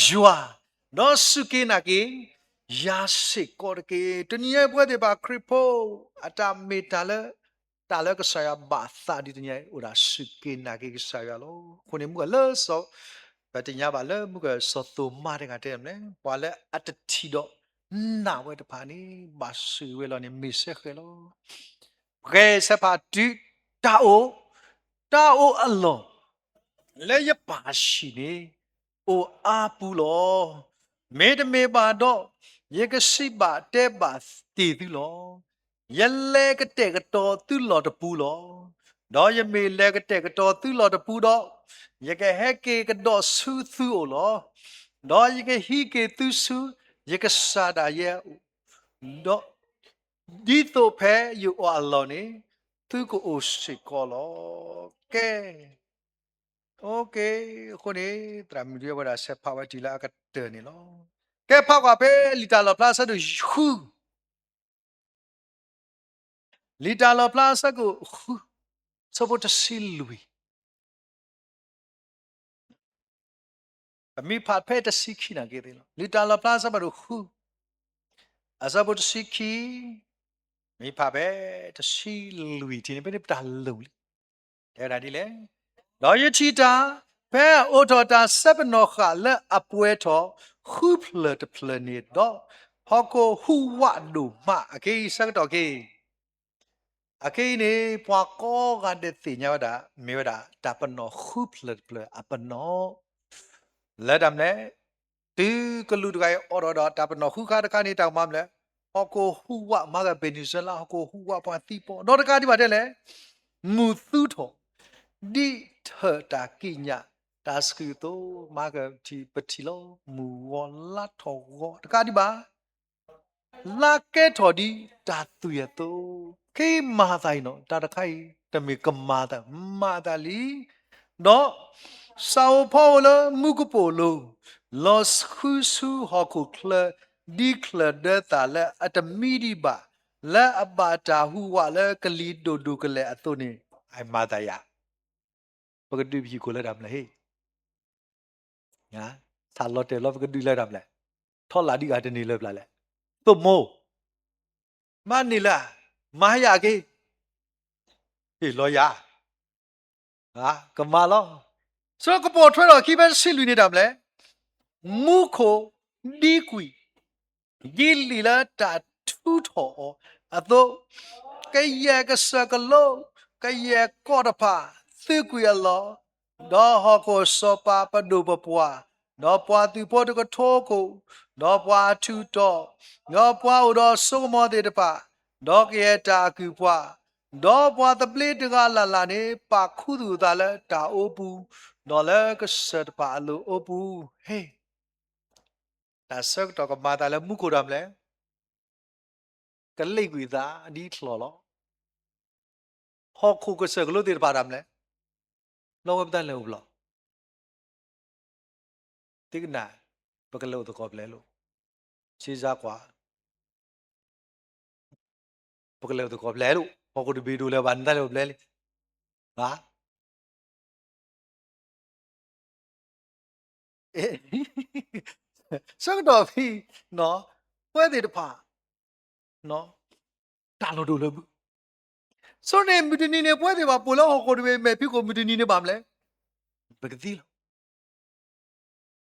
ယွၤ, ဒီးစူၢ်က့ၤနာ်က့ၤ ယၤစ့ၢ်ကီးတက့ၢ်. တနံၤအံၤပဝဲသ့ၣ်တဖၣ်ခရံာ်ဖိ အတၢ်မ့ၢ်တၢ်လၢ တၢ်လၢကစၢ်ယွၤဘၣ်သးဒ်တနံၤအံၤ အိၣ်ဒၣ်စူၢ်က့ၤနာ်က့ၤကစၢ်ယွၤလီၤ. အဃိန့ၣ်မုၢ်ဂၤလၢ ပသ့ၣ်ညါဘၣ်လၢမုၢ်ဂၤစီၤသိၤမါတဂၤတဲမနုၤလဲၣ်, ပှၤလၢအတထံၣ်ဒီးနာ်ဝဲတဖၣ်န့ၣ် ဘၣ်ဆိၣ်ဂ့ၤဝဲလီၤန့ၣ် မ့ၢ်စဲဃဲၤလီၤ. ပကစဲးဖးတုၤ တၢ်အိၣ်, တၢ်အိၣ်အလီၢ် လၢယပၢ်ဟံၣ်န့ၣ် အိၣ်အါပူၤလီၤ. မ့တမ့ၢ်ဘၣ်ဒီး ယကစံးဘၣ်တဲဘၣ်တ့ၢ်သုလီၤ. ယလဲၤကတဲာ်ကတီၤသုလီၢ်တပူၤလီၤ. ဒီးယမ့ၢ်လဲၤကတဲာ်ကတီၤသုလီၢ်တပူၤဒီး, ယကဟဲက့ၤကဒီးဆူသုအိၣ်လီၤ. ဒီးယကဟံးက့ၤသုဆူ ယကစၢ်ဒၣ်ယဲအအိၣ်, ဒီး ဒ်သိးဖဲယအိၣ်အလီၢ်န့ၣ် သုကအိၣ်စ့ၢ်ကီးလီၤ. ကဲ, အဃိန့ၣ် သရၣ်မုၣ်ဒုးဝဲဒၣ် ဆဲးဖးဝဲတုၤလၢအကတၢၢ်န့ၣ်လီၤ. ကဲ ဖးကွၢ်ဖဲလံာ်တၢ်လီၣ်ဖျါအဆၢဒိၣ်ဃု, လံာ်တၢ်လီၣ်ဖျါအဆၢဒိၣ်ဃု, အဆၢဖိတဆံလွံၢ် ပမ့ၢ်ဖးဖဲတဆံခံန့ၣ်က့ၤသ့လီၤ. လံာ်တၢ်လီၣ်ဖျါအဆၢဖးဒိၣ်ဃု, အဆၢဖိတဆံခံ, မ့ၢ်ဖးဖဲတဆံလွံၢ်ထံၣ်န့ၣ် ဖဲန့ၣ်ပတၢ်လိၣ်လံ. တဲဝဲဒၣ်ဒ်လဲၣ်, ဒီးယထံၣ်တၢ်, ဖဲအအိးထီၣ်တၢ်ဆဲပနီၣ်ဃာ်လၢအပှဲၤထီၣ်ဃုဖျၢၣ်တဖျၢၣ်န့ၣ်ဒီး, ဟီၣ်ခိၣ်ဟူးဝးဒိၣ်မး, အခဲအံၤဆၢကတီၢ်က့ၤ အခဲအံၤန့ၣ် ပှၤကိးဂၤဒဲးသ့ၣ်ညါဝဲဒၣ် မ့ၢ်ဝဲဒၣ်တၢ်ပနီၣ်ဃုဖျၢၣ်တဖျၢၣ်အပနီၣ်, လၢတၢ်မနုၤလဲၣ်, တုၤကလူးတဂၤအံၤအိးထီၣ်ဒီးတၢ်ပနီၣ်ဃုခါတခါန့ၣ် တၢ်ကမၤမနုၤလဲၣ်, ဟီၣ်ခိၣ်ဟူးဝးမၤက Venezuela ဟီၣ်ခိၣ်ဟူးဝးပှၤသံပီ, ဒီးတကးဒံးဘၣ်တဲလဲၣ်, မုၢ်သူထီၣ် ဒ်ထၢၣ်တၢ်ကံးညာ်တၢ်ဆှုၣ်အသိး, မၤကထံၣ်ပထံၣ်လီၤ, မုၢ်ဂီၤလါထီၣ်ဂီၤတကးဒံးဘၣ် လါကဲထီၣ်ဒ်တၢ်သွံၣ်အသိး, ကမၤသးအံၤနီၤ, တၢ်တခါအံၤ တမ့ၢ်ကမၤသး, မၤသးလံ, ဒီးစၢ်အိၣ်ဖီအိၣ်လၢမူကပိာ်လိၤ, လီၤဃုဆူဟီၣ်ခိၣ်ချၢ, ဒ်ချၢၣ်ဒၢသၣ်လၢအတမံဒံးဘၣ်, လၢအဘၣ်တၢ်ဟူးဝးလၢကလံၤဒိၣ်ဒိၣ်ကလဲာ်အသိးန့ၣ်, အမၤသးယၤ ပကဒုးပဟံၣ်ခိၣ်လၢတၢ်မနုၤလဲၣ်ဟ့ၣ်, ဆၣ်လီၤတဲာ်လီၤပကဒုးလၢတၢ်မနုၤလဲၣ်, ထီလၣ်ဒံးဂၤတန့ၢ်လၢပျၢ်လဲၣ်, သိၣ်မိၢ်, မၤန့ၢ်လၢ, မၤယၤက့ၤ, ဟ့ၣ်လီၤယၤ, ကမၤလီၤ, ဆိကပိာ်ထွဲထီၣ်ခံဖဲတဆံလွံၢ်န့ၣ်တၢ်မနုၤလဲၣ်, မူခိၣ်ဒံကွံာ် ဒ်လံာ်လၢတၢ်ထူထီၣ်အီၤအသိး, ကယဲၢ်ကစၢၢ်ကလိ, ကယဲၢ်ကီၢ်တဖၣ်, သုးကွံာ်အလီၢ်, ဒီးဟီၣ်ခိၣ်စီၤပၤပဒိၣ်ပပှၢ်, ဒီးပှၤသုးဖိတကထိခိၣ်, ဒီးပှၤအထူးတီၤ, ဒီးပှၤအိၣ်ဒီးစိကမီၤသ့ၣ်တဖၣ်, ဒီးကယဲၢ်တၢ်အကုၢ်ပှၤ, ဒီးပှၤသဘျ့တဂၤလၢ်လၢ်န့ၣ် ပာ်ခူသူၣ်အသးလၢတၢ်အိပူၤ, ဒီးလၢကစၢၢ်တဖၣ်အလိၤအိပူၤ, ဟ့ၣ် တၢ်ဆၢကတီၢ်ကမၤသးလၢမူခိၣ်ဒၣ်မလဲၣ်, ကလ့ၣ်ကွံာ်သးဒ်ချီၣ်လီၤ. ဟီၣ်ခိၣ်ကစၢၢ်ကလိသ့ၣ်တဖၣ်ဒၣ်မလဲၣ်, လီဝဲပတၢ်လဲၤအိၣ်ဘျီ သ့ၣ်ကနၣ်, ပကလဲၤအိၣ်သကိးပျဲၢ်လိာ်, စ့စါကွၢ်, ပကလဲၤအိၣ်သကိးပျဲၢ်လိာ်, ဟီၣ်ခိၣ်တဘ့ၣ်ဒိၣ်လၢၤဘၣ် နတၢ်လဲၤအိၣ်ပျဲၢ်လံ, ဘၣ် ဆၢကတီၢ်ဖဲ ပဝဲသ့ၣ်တဖၣ် တၢ်လီၢ်ဒိၣ်လၢၤဘၣ်. ဆိန့ၣ်မုၢ်တနံၤန့ၣ် ပဝဲသ့ၣ်တဖၣ်ပိာ်လၢဟီၣ်ခိၣ်တဘ့ၣ်မဲာ်ဖံးခိၣ်မုၢ်တနံၤန့ၣ်ဘၣ်မလဲၣ်, ပကသံလီၤ.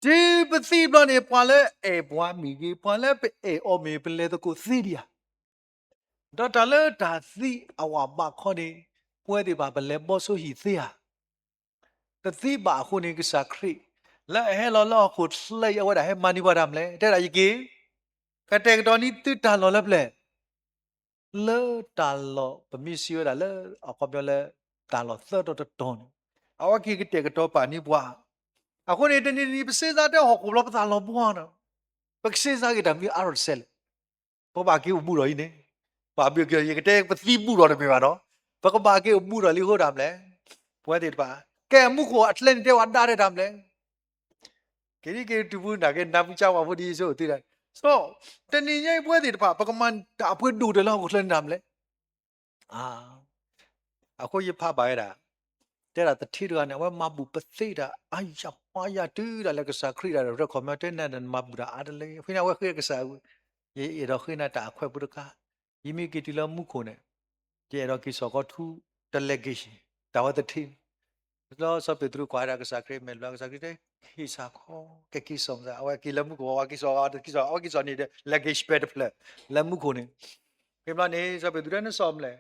တုၤပသံဘျီန့ၣ် ပှၤလၢအဲၣ်ပှၤမ့ၢ်ဂ့ၤ, ပှၤလၢပအဲၣ်အီၤမ့ၢ်ဂ့ၤ ပလဲၤသကိးသ့ဒံးဧါ. ဒီးတၢ်လၢတၢ်သံအဝဲဘၣ်ခီန့ၣ် ပဝဲသ့ၣ်တဖၣ်ပလဲၤဘီဆိဟံၣ်သ့ဧါ. တသ့ဘၣ်အဃိန့ၣ် ကစၢ်ခရံာ် လၢအဟဲလီၤလၢဟီၣ်ခိၣ်ချၢအံၤ အဝဲဒၣ်ဟဲမၤန့ၢ်ပှၤတၢ်မလဲၣ်, တဲဒၣ်ယက့ၤ ကတဲာ်ကတီၤန့ၢ်သုတၢ်လီၢ်လၢပျၢၤ လၢတၢ်လီၢ် ပမ့ၢ်စံးဝဲဒၣ်လၢ အခီပညီလၢ တၢ်လီၢ်သၢတီၤတတီၤန့ၣ် အဝဲက့ၤကတဲာ်ကတီၤပာ်န့ၢ်ပှၤ. အဃိန့ၣ် တနံၤနံၤပစ့စါတဲဟီၣ်ခိၣ်ဘျီ ပသးလီၤဘှီနီၤ, ပကစ့စါက့ၤတၢ်မနုၤအါထီၣ်တစဲးလဲၣ်. ပဘၣ်က့ၤအိၣ်ဘူးဒီးအံၤန့ၣ်, ပဘၣ်က့ၤ ယကတဲပသံဘူးဒီးတမ့ၢ်ဘၣ်နီၤ, ပကဘၣ်က့ၤအိၣ်ဘူးဒီးလံအဃိတၢ်မလဲၣ်. ပဝဲသ့ၣ်တဖၣ် ကဲမူခိၣ်အကျဲန့ၣ်တဲဝဲဒၣ်တဲတၢ်မလဲၣ် က့ၤဒ်က့ၤတုၤပူၤနာ်က့ နၢ်ပူၤကၠါဝၤဖိဒ်ယဆိသုဒၣ်, ဆိ တနံၤညါအံၤပဝဲသ့ၣ်တဖၣ် ပကမၤတၢ်အပှ့ၤဒိၣ်တၢ်လၢဟီၣ်ခိၣ်ချၢန့ၣ်တၢ်မလဲၣ်. အဃိယဖးဘၣ်ဝဲဒၣ် တဲဒၣ်သထ့တဂၤန့ၣ် အဝဲမၤဘူၣ်ပသ့တၢ် အါယၤပှၤယၤ တုၤဒၣ်လဲာ်ကစၢ်ခရံာ်ဒၣ်ဒီး ရဲၣ်ခီမီတဲနၤဒီး နမၤဘူၣ်တၢ်အါတလၢ ဖဲန့ၣ်အဝဲဃ့ကစၢ် ယအဲၣ်ဒိးဃ့နၤတၢ်အခွဲးပူၤတခါ, ယမ့ၢ်က့ၤတုၤလၢမူခိၣ်န့ၣ် ယအဲၣ်ဒိးက့ၤစိာ်ကီထူ တ luggage တၢ်ဝဲသထ့န့ၣ် လၢစီၤပ့းတရူးကွၢ်ဝဲဒၣ်ကစၢ်ခရံာ်မဲာ်ဘျီ ကစၢ်ခရံာ်တဲ ဟ့ၣ်စ့ၢ်ကီး ကက့ၤစိာ်မစၢ် အဝဲက့ၤလၢမူခိၣ် အဝဲက့ၤစိာ် အဝဲက့ၤစိာ်န့ၣ်ဒီး luggage ပဲတဖျၢၣ် လၢမူခိၣ်န့ၣ်, ဖဲဘျီန့ၣ် စီၤပ့းတရူးတဲနစိာ်မလဲၣ်,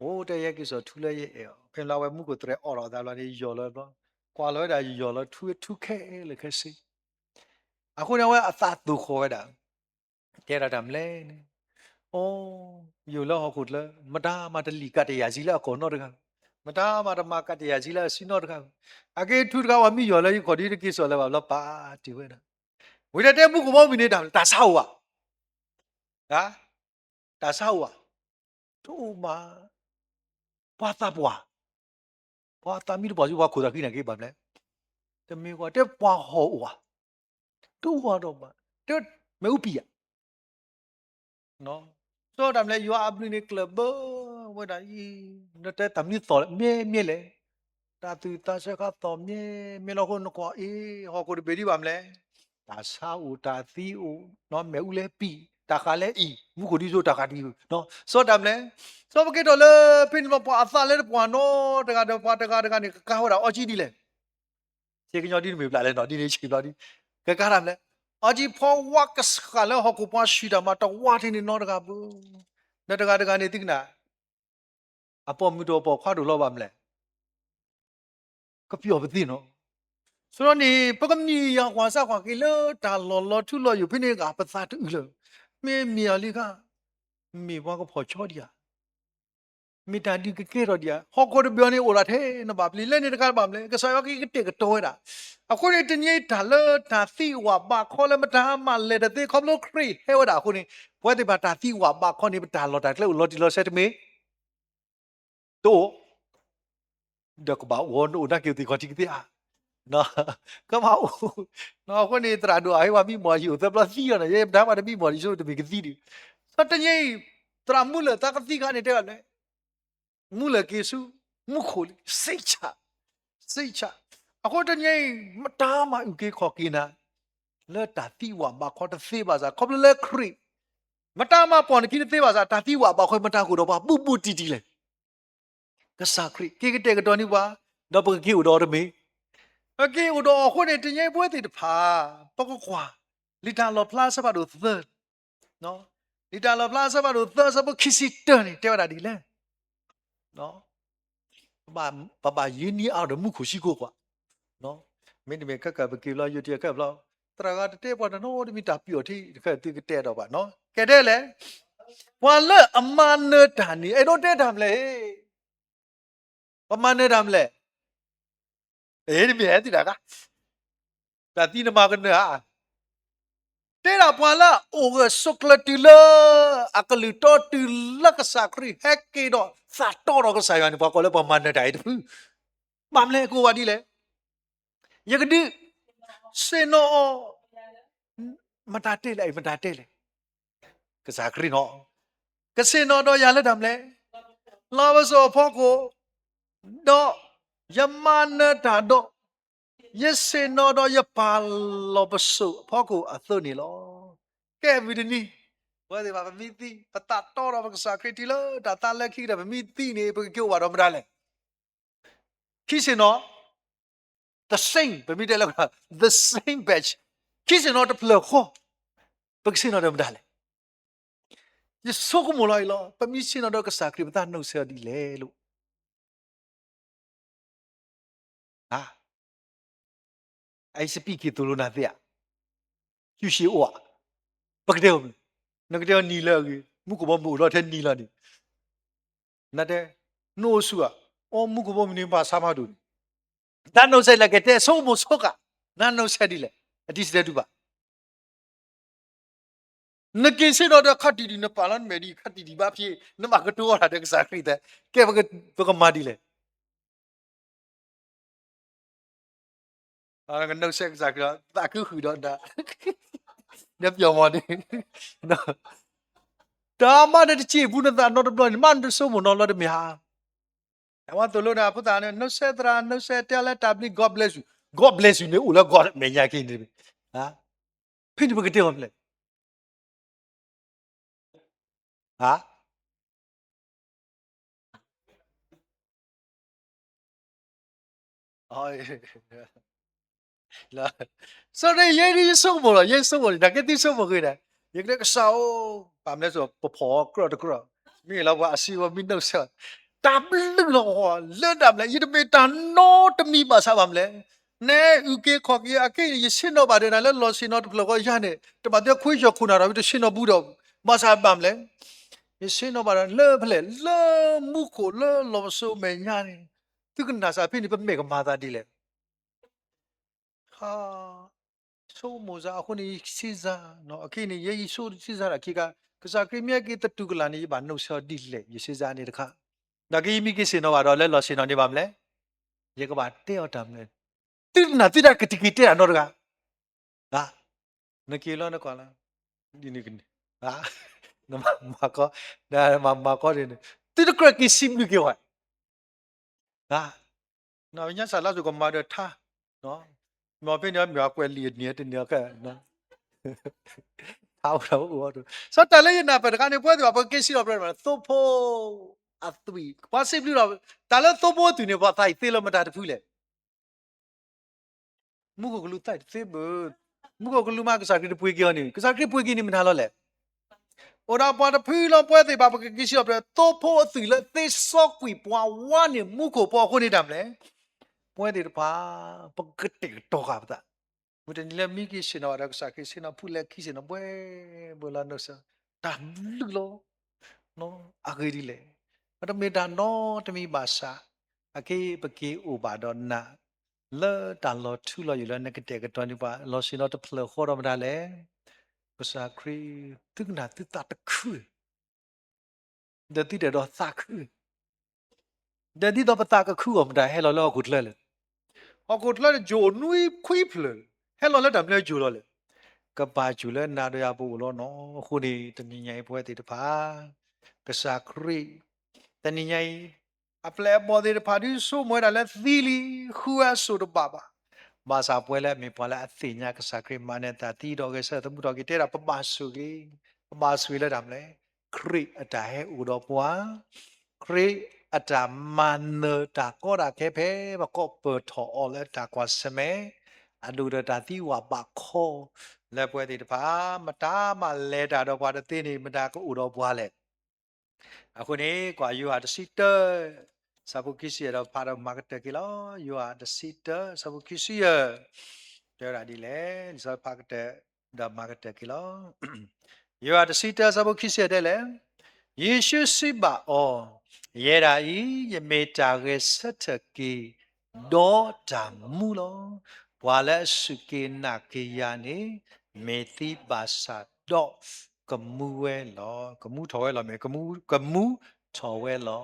အိၣ်တဲယဲက့ၤစိာ်ထူလၢယအဲၣ်အီၤ ဖဲဘျီအဝဲမူခိၣ်သရဲအီၣ်ထီၣ်အသးဘျီန့ၣ် ယီၢ်လီၤဘျီ, ကွၢ်လီၤဝဲဒၣ်ယီၢ်လီၤထူ ထူခဲလၢာ်ခဲဆ့ အဃိန့ၣ် အဝဲအသးသိၣ်ဃီၣ်ဝဲဒၣ် တဲဒၣ်တၢ်မလဲၣ်န့ၣ်, အိ, ယအိၣ်လၢဟီၣ်ခိၣ်ချၢ မတၤမၤတလံာ်ကးတယၤစံလၢအကီၢ်နီတဂၤ, မတၤမၤတမၤကးတယၤစံလၢအစုနီတဂၤ, အက့ၤထူတဂၤဝဲမ့ၢ်ယီၢ်လၢယခီၣ်ဒ်တက့ၤစိာ်လၢၤဘၣ်ဘျီ ပာ်တ့ၢ်ဝဲဒၣ်, ဝံၤဒီးတဲမူခိၣ်ဘီမုၢ်န့ၣ်တၢ်မလဲၣ် တၢ်ဆါအိၣ်ဧါ, တၢ်ဆါအိၣ်ဧါ, တအိၣ်ဘၣ်, ပှၤသးပှၢ်, ပှၤသးမံတပှၢ်စ့ၢ် ပှၤခိၣ်သးဃံနာ်က့ဘၣ်မလဲၣ်, တမ့ၢ်ကွၢ် တဲပှၤဟီၣ်အိၣ်ဧါ, တအိၣ်ဒီးဘၣ်, တဲမ့ၣ်အူပံၤဧါ စီၤတၢ်မလဲၣ် ယွၤအဘျုးန့ၣ်ကျၢၢ်ဘၢဝဲဒၣ်အံၤ, နတဲတၢ်မနုၤသီၣ်လဲၣ် မ့ၢ်မ့ၢ်လဲၣ်, တၢ်သူၣ်သးဆၢခါသီၣ်မ့ၢ်မ့ၢ်လီၤအဃိ နကွၢ်အ့ၣ် ဟီၣ်ခိၣ်တဘ့ၣ်ဒ်ဘၣ်မလဲၣ်, တၢ်ဆါအိၣ် တၢ်သံအိၣ်, မ့ၣ်အူလဲပံၤ, တၢ်ဃးလဲအံၤ, မူခိၣ်ဒ်သိးတၢ်ဃးတံၢ်, စီၤတၢ်မလဲၣ်, စီၤပက့ၤထီၣ်လၢ ဖဲန့ၣ်ဘျီပှၤအသးလၢတပှၢ်နီတဂၤဒီးပှၤတဂၤတဂၤန့ၣ် ကကါဝဲဒၣ်အီကၠံဒ်လဲၣ် ဆ့ကညီဒ်တမ့ၢ်ဘျးလဲၣ်နီၤ ဒ်န့ၣ်ဆံးဘျီဒ်, ကကါတၢ်မလဲၣ်, အီကၠံဖီဝါကဆှၣ်လၢဟီၣ်ခိၣ်ပှၤဆှံတၢ်မၤတဝါထံန့ၣ်နီတဂၤဘၣ်, ဒီးတဂၤတဂၤန့ၣ်သ့ၣ်ကနၣ်, အပိာ်မုၣ်တအိၣ်ပိာ်ခွါတအိၣ်လီၤဘၣ်မလဲၣ်, ကပျီၢ်ပသ့ၣ်နီၤ, ဆိန့ၣ် ပကမ့ၢ်ယွၤကွၢ်စၢ်ကွၢ်က့ၤလၢတၢ်လီၢ်လီၤထူလီၤယိာ်ဖဲန့ၣ်ဂ့ၤ ပသးတအုးလၢၤ, မ့ၢ်မ့ၢ်အီၤလံခါ, မ့ၢ်ပှၤကဖီၣ်ဆီဒံးဧါ မ့ၢ်တၢ်ဒုးကကဲထီၣ်ဒံးဧါ, ဟီၣ်ခိၣ်တဘ့ၣ်အံၤန့ၣ် အိၣ်ဒၣ်ထဲနဘၣ်ပျံၤ လၢန့ၣ်တခါဘၣ်မလဲၣ်, ကစၢ်ယွၤကကတဲာ်ကတီၤဝဲဒၣ်, အဃိန့ၣ် တနံၤအံၤတၢ်လၢတၢ်သံဝးဘးခီလၢမတၤမးလဲၤတသ့ ခီဖျိခရံာ်ဟဲဝဲဒၣ်အဃိန့ၣ် ပဝဲသ့ၣ်တဖၣ်တၢ်သံဝးဘးခီန့ၣ် ပတၢ်လီၢ်တၢ်ကျဲအိၣ်လီၤတံၢ်လီၤဆဲးတမ့ၢ် တအိၣ် ဒီးကဘၣ်အိၣ် နအိၣ်နာ်က့ၤသ့ၣ်ခီၣ်ထံးကသ့ဧါ, ကဘၣ်အိၣ်, အဃိန့ၣ် သရၣ်ဒိၣ်အဟ့ၣ်ဝဲမံမီၢ် ယအိၣ်သၢဘျီသံလီၤန့ၣ် ယဲပတၢ်မၤတမံမီၢ် ယဆိတမ့ၢ်ကသံဒံး, ဒီးတနံၤအံၤ သရၣ်မူလၢာ်သးကသံခါန့ၣ်တဲဘၣ်လဲၣ်, မူလၢာ်က့ၤဆူ မူခိၣ်လံ စိတ်ချ, စိတ်ချ, အဃိတနံၤအံၤ မတၤမၤအုၣ်က့ၤခီၣ်က့ၤနၤ လၢတၢ်သံဝးဘးခီတသ့ဘၣ်ဆၣ် ခီဖျိလၢခရံာ် မတၤမၤပိာ်နခံတသ့ဘၣ်ဆၣ် တၢ်သံဝးဘးခီမတၤကအိၣ်ဒီးပှၤဘူးဘူးတံၢ်တံၢ်လဲၣ် ကစၢ်ခရံာ် က့ၤကတဲာ်ကတီၤန့ၢ်ပှၤ, ဒီးပကက့ၤအိၣ်ဒီးအီၤတမ့ၢ်, ပက့ၤအိၣ်ဒီးအီၤအဃိန့ၣ် တနံၤအံၤပဝဲသ့ၣ်တဖၣ် ပကကွၢ် လံာ်တၢ်လီၣ်ဖျါအဆၢဖးဒိၣ်သၢ, လံာ်တၢ်လီၣ်ဖျါအဆၢဖးဒိၣ်သၢ အဆၢဖိခံဆံတၢန့ၣ် တဲဝဲဒၣ်ဒ်လဲၣ် ပဘၣ်ယုၢ်နံၤအါဒီးမူခိၣ်ဆံကိးကွၢ်, မ့တမ့ၢ်ခဲကၢ်ပက့ၤဘျီ ယိၤတံၢ်အခဲဘျီ သရၣ်ဂၤတတဲပှၤတနီတမံၤတၢ်ပျီၣ်ထံ တခါသုကတဲဒီးဘၣ်နီၤ ကဲဒဲလဲၣ်, ပှၤလၢအမၤနၢၤတၢ်န့ၣ် အဲၣ်ဒိးတဲတၢ်မနုၤလဲၣ်, ပမၤနၢၤတၢ်မနုၤလဲၣ်, တမ့ၢ်ဟဲသုတၢ်ဂၤ, တၢ်သံနမၤကနၢၤဧါ, တဲဒၣ်ပှၤလၢအအိၣ်ဂၢၢ်ဆိးကျၢၤတုၤလၢ အကလုၢ်တီတုၤလၢကစၢ်ခရံာ်ဟဲက့ၤဒီးသးတီဒီးကစၢ်ယွၤန့ၣ် ပှၤကိးလၢပှၤမၤနၢၤတၢ်အံၤတဖု, ဘၣ်မနုၤလဲၣ် ကအိၣ်ဘၣ်ဒ်လဲၣ်, ယကဒုး ဆ့ၣ်နီၤအီၤ, မတၤတဲလဲၣ် မတၤတဲလဲၣ်, ကစၢ်ခရံာ်နီၤ, ကဆ့ၣ်နီၤဒီးယၤလၢတၢ်မနုၤလဲၣ်, လီၢ်ပစိာ်အဖီခိၣ်, ဒီးယမၤနၢၤတၢ်ဒီး ယဆ့ၣ်နီၤဒီးယပၢ်လီၢ်ပစိာ်အဖီခိၣ်အသိးန့ၣ်လီၤ. ကဲမုၢ်တနံၤ, ပဝဲသ့ၣ်တဖၣ်ပမ့ၢ်သံ, ပသးတီဒီးပကစၢ်ခရံာ်တုၤလၢတၢ်သါလၢခံကတၢၢ် ပမ့ၢ်သံန့ၣ် ပကက့ၤအိၣ်ဘၣ်ဒီးမတၤလဲၣ်, ခံဆ့ၣ်နီၤ, the same, ပမ့ၢ်တဲလၢ the same batch, ခံဆ့ၣ်နီၤတဖျၢၣ်ဃီ, ပကဆ့ၣ်နီၤဒီးမတၤလဲၣ်. ယဆိကမိၣ်လီၤအံၤလီၤ, ပမ့ၢ်ဆ့ၣ်နီၤဒီးကစၢ်ခရံာ် ပသးနီၣ်ဆၢအီၤဒ်လဲၣ်လိၤ I speak က့ၤသိၣ်လိနၤသ့ဧါ, ယူၢ်ၡံအိၣ်ဧါ, ပကတဲအီၤမနုၤ, နကတဲအီၤနံၤလၢအဂ့ၤ, မူခိၣ်ဘီမုၢ်အိၣ်လီၤထဲနံၤလီၤန့ၣ်, နတဲ, နအိၣ်ဆူၣ်ဧါ, အိၣ်မူခိၣ်ဘီမုၢ်န့ၣ်ဘၣ်ဆါမးဒိၣ်န့ၣ်, နသးနီၣ်ဆၢဒ်လဲၣ် ကတဲဆိကမိၣ်ဆိကမိၣ်, နသးနီၣ်ဆၢဒ်လဲၣ်, အတံၤစတဲဒုးဘၣ် နက့ၤဆ့ၣ်နီၤဒီးခါတံၢ်တံၢ် နပာ်လီၤနမဲာ်ဒ်ခါတံၢ်တံၢ်ဘၣ်ဖဲ နဘၣ်ကတိၤအီၤတၢ်ဒီးကစၢ်ခရံာ်သ့, ကဲပကမၤဒ်လဲၣ်. ကနုာ်ဆဲးကစၢ်ခရံာ်ဒီး သးခုဃုာ်ဒီးနၤ, နပျီမီၤန့ၣ်, တၢ်မၤနၢၤတစဲးပူၤ နသးနီတဘျီန့ၣ် မ့ၢ်နတဆိကမိၣ်နီတဘျီတမ့ၢ်ဧါ. အဝဲသိၣ်လိနၤဖိသၣ်န့ၣ် နုာ်ဆဲးသရၣ် နုာ်ဆဲးတဲလၢတၢ်ဘျုး God bless you, God bless you န့ၣ် အိၣ်လၢ God မဲာ်ညါက့ၤန့ၣ်, ဖဲန့ၣ်ပကတဲအီၤဖဲလဲၣ်, ဟါ စီၤန့ၣ် ယဲဒ်ယဆိကမိၣ်လီၤ, ယဲယဆိကမိၣ်န့ၣ် နာ်က့သံဆိကမိၣ်ဂ့ၤန့ၣ်, ယကတဲကစၢ်ဧၢ, ဘၣ်မနုၤလဲၣ်, ပဖီၣ်အီၤကြၢးတကြၢး, မ့ၢ်လီၤပှၤအစံးဝဲမ့ၢ်နုာ်ဆဲး, တၢ်ဘျုးလီၤ, လၢတၢ်မနုၤလဲၣ်, ယတမ့ၢ်တၢ်နီတမံၤဘၣ်ဆၣ်ဘၣ်မနုၤလဲၣ်, နဲအုၣ်က့ၤခီၣ်က့ၤအက့ၢ်န့ၣ် ယဆ့ၣ်နီၤဘၣ်ဒီးနၤလၢလီၢ်ဆ့ၣ်နီၤတဖျၢၣ်ဃီယၤန့ၣ် တဘၣ်သ့ခွ့ယီၢ်ခိၣ်နၢ်ဒီး တဆ့ၣ်နီၤဘူးဒီး, ဘၣ်ဆၣ်ဘၣ်မနုၤလဲၣ် ယဆ့ၣ်နီၤဘၣ်ဒီးလၢဖဲလဲၣ်, လၢမူခိၣ်လၢလီၢ်ပစိာ်မဲာ်ညါန့ၣ်, သုကနၣ်စၢ်ဖဲန့ၣ် ပမဲာ်ကမၤသးဒ်လဲၣ်. ဆိကမိၣ်စၢ်အဃိန့ၣ် ယစံးစၢ်, အခဲအံၤန့ၣ် ယဲယဆိစံးစၢ်ဒၣ်ခံခါ, ကစၢ်ခရံာ်မ့ၢ်ဟဲက့ၤသတူၢ်ကလာ်န့ၣ် ယဘၣ်နုာ်ဆဲးအီၤဒ်လဲၣ် ယစံးစၢ်န့ၣ်တခါ, နာ်က့ယမ့ၢ်က့ၤဆ့ၣ်နီၤဘၣ်ဒီးလၢလီၢ်ဆ့ၣ်နီၤန့ၣ်ဘၣ်မနုၤလဲၣ်, ယကဘၣ်တဲအီၤတၢ်မနုၤလဲၣ်, သုတနၢ်သုတၢ်ကတံၤက့ၤတဲတၢ်နီတဂၤ နက့ၤလီၤနကွၢ်လီၤ, ဒ်န့ၣ်ကန့ၣ်, နမၤကီ, မၤကီဒ်န့ၣ်, သုတကြၢးက့ၤစံးဘျုးက့ၤဝဲ, နညါစၢ်လါစိၤကမၤဒီးထါ, မ့ၢ်ဖဲန့ၣ်မ့ၢ်အကွဲးလံာ်အနံၤတနံၤအခဲ, ထါအိၣ်ဒီးအိၣ်ဒီး, စီၤတၢ်လၢယနၢ်ပၢၢ်တခါန့ၣ် ပဝဲသ့ၣ်ဘၣ်ပက့ၤစံးလီၤပြဲး သိဖိအသွံၣ်, ပှၤစံးဘျုးလီၤ, တၢ်လၢသိဖိအသွံၣ်န့ၣ် ပှၤသးအံၤသ့လၢမတၤတဖုလဲၣ် မူခိၣ်ကလူးသးအံၤတသ့ဘၣ်, မူခိၣ်ကလူးမး ကစၢ်ခရံာ်တပှ့ၤက့ၤအီၤန့ၣ် ကစၢ်ခရံာ်ပှ့ၤက့ၤန့ၣ်မတၤလီၤလဲၣ်. အိၣ်ဒၣ်ပှၤတဖုလီၤ ပဝဲသ့ၣ်ဘၣ်ပကက့ၤစံးလီၤပြဲး သိဖိအသွံၣ်လၢသ့စီကွံာ်ပှၤဝါန့ၣ် မူခိၣ်ဖိအဃိန့ၣ်တၢ်မနုၤလဲၣ်, ပဝဲသ့ၣ်တဖၣ် ပကတဲာ်ကတီၤဃာ်ပသး မုၢ်တနံၤလၢမ့ၢ်က့ၤဆ့ၣ်နီၤဘၣ်ဒီးကစၢ်ခရံာ် ဆ့ၣ်နီၤဖုလဲၤခံဆ့ၣ်နီၤဘှဲဘှဲလီၤ နုာ်ဆဲး တၢ်ဘျုးလီၤ. အဂ့ၢ်ဒ်လဲၣ်, ပတမ့ၢ်တၢ်နီတမံၤဘၣ်ဆၣ်, အခဲအံၤပက့ၤအိၣ်ဘၣ်ဒီးနၤ လၢတၢ်လီၤထူလီၤယိာ်လၢနကတဲာ်ကတီၤန့ၢ်ပှၤ လီၤဆ့ၣ်နီၤတဖျၢၣ်ဃီဒီးမတၤလဲၣ်. ကစၢ်ခရံာ် သုကနၣ်သုသးတခု ဒီးသုတဲဒီးသးခု, ဒီးဒ်သိးပသးကခုအီၤမတၤဟဲလီၤလၢဟီၣ်ခိၣ်ချၢလဲၣ်. ဟီၣ်ခိၣ်ချၢန့ၣ်ယိာ်နွံခွံဖျၢၣ်, ဟဲလီၤလၢတၢ်မနုၤယိာ်လီၤလဲၣ်. ကဘၣ်ယိာ်လၢနၤဒီးယၤပအိၣ်လီၤနီၤ. အဃိန့ၣ် တနံၤညါအံၤပဝဲသ့ၣ်တဖၣ် ကစၢ်ခရံာ် တနံၤညါအံၤ အပျဲၢ်အဘီၣ်သ့ၣ်တဖၣ်ဒုးဆိကမိၣ်ဝဲဒၣ်လၢသံလံ, ဃုအစိၣ်တဘၣ်ဘၣ်. ဘၣ်ဆၣ်ပဝဲလၢအမ့ၢ်ပှၤလၢအသ့ၣ်ညါကစၢ်ခရံာ်မၤနၢၤသးသံဒီးဂဲၤဆၢထၢၣ်သမူထီၣ်က့ၤ တဲဒၣ်ပဘၣ်ဆိၣ်ဂ့ၤ, ပဘၣ်ဆိၣ်ဂ့ၤလၢတၢ်မနုၤလဲၣ်. ခရံာ်အတၢ်ဟဲအိၣ်ဒီးပှၤ, ခရံာ်အတၢ်မၤနၢၤတၢ်ကီတၢ်ခဲဖဲပကိးပၢၢ်ထီၣ်အီၤလၢတၢ်ကွၢ်ဆၢၣ်မဲာ်, အဒိၣ်ဒီးတၢ်သံဝၣ်ဘၣ်ခီ, လၢပဝဲသ့ၣ်တဖၣ် မတၤမၤလဲၤတၢ်ဒီးပှၤတသ့န့ၣ် မတၤကအိၣ်ဒီးပှၤလဲၣ်. အဃိန့ၣ် ကွၢ်ယိၤဟၣ်တဆံတၢ ဆၢဖိခံဆံယဲၢ်ဒီးဖးဒီးမၤကတၢၢ်က့ၤလီၤ. ယိၤဟၣ်တဆံတၢ ဆၢဖိခံဆံယဲၢ် တဲဝဲဒၣ်ဒ်လဲၣ်, လံာ်စီဆှံဖးကတၢၢ် ဒီးမၤကတၢၢ်က့ၤလီၤ. ယိၤဟၣ်တဆံတၢ အဆၢဖိခံဆံယဲၢ်တဲလဲၣ်, ယ့ၣ်ၡူးစံးဘၣ်အီၤ, ယဲဒၣ်အံၤ ယမ့ၢ်တၢ်ဂဲၤဆၢထၢၣ်က့ၤ ဒီးတၢ်မူလီၤ. ပှၤလၢအစူၢ်က့ၤနာ်က့ၤယၤန့ၣ် မ့ၢ်သံဘၣ်ဆၣ်ဒီး ကမူဝဲလီၤ. ကမူထီၣ်ဝဲလီၤ, မ့ၢ်ကမူ, ကမူထီၣ်ဝဲလီၤ.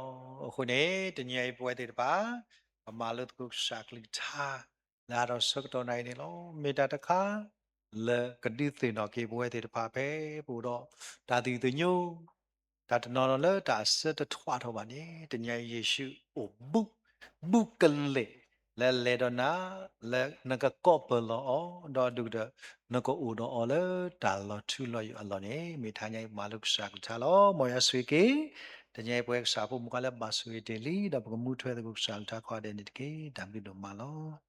အဃိန့ၣ် တနံၤအံၤပဝဲသ့ၣ်တဖၣ် ပမၤလိသကိးကစၢ်အကလုၢ်ကထါ လၢအါထီၣ်ဆၢကတီၢ်နၤအံၤန့ၣ်လီၤ. မ့ၢ်တၢ်တခါ လၢကဒုးသ့ၣ်နီၣ်က့ၤပဝဲသ့ၣ်တဖၣ်ဖဲပအိၣ်ဒီး တၢ်သးသမူ တၢ်တနီၤနီၤလၢတၢ်အဆၢတထွးထီၣ်ဘၣ်န့ၣ် တနံၤအံၤယ့ၣ်ၡူးအိၣ်ဘူး, ဘူးကလဲာ် လၢလဲၤဒီးနၤ လၢနကကိးပၢၢ်လီၤအီၤ ဒီးဒုးကဒီး နကအိၣ်ဒီးအီၤလၢတၢ်လီၤထူလီၤယိာ်အလီၢ်န့ၣ် မ့ၢ်တနံၤအံၤပမၤလိကစၢ်အကလုၢ်ကထါလီၤ. မ်ယွၤဆိၣ်ဂ့ၤက့ၤ တနံၤအံၤပဝဲကစၢ်ဖိမုၣ်ခွါလၢဘၣ်ဆိၣ်ဂ့ၤတ့ၢ်လံ ဒီးပကမူထွဲသကိးကစၢ်အကလုၢ်ကထါကိးဂၤဒဲးန့ၣ်တက့ၢ်. တၢ်ဘျုးဒိၣ်မးလီၤ.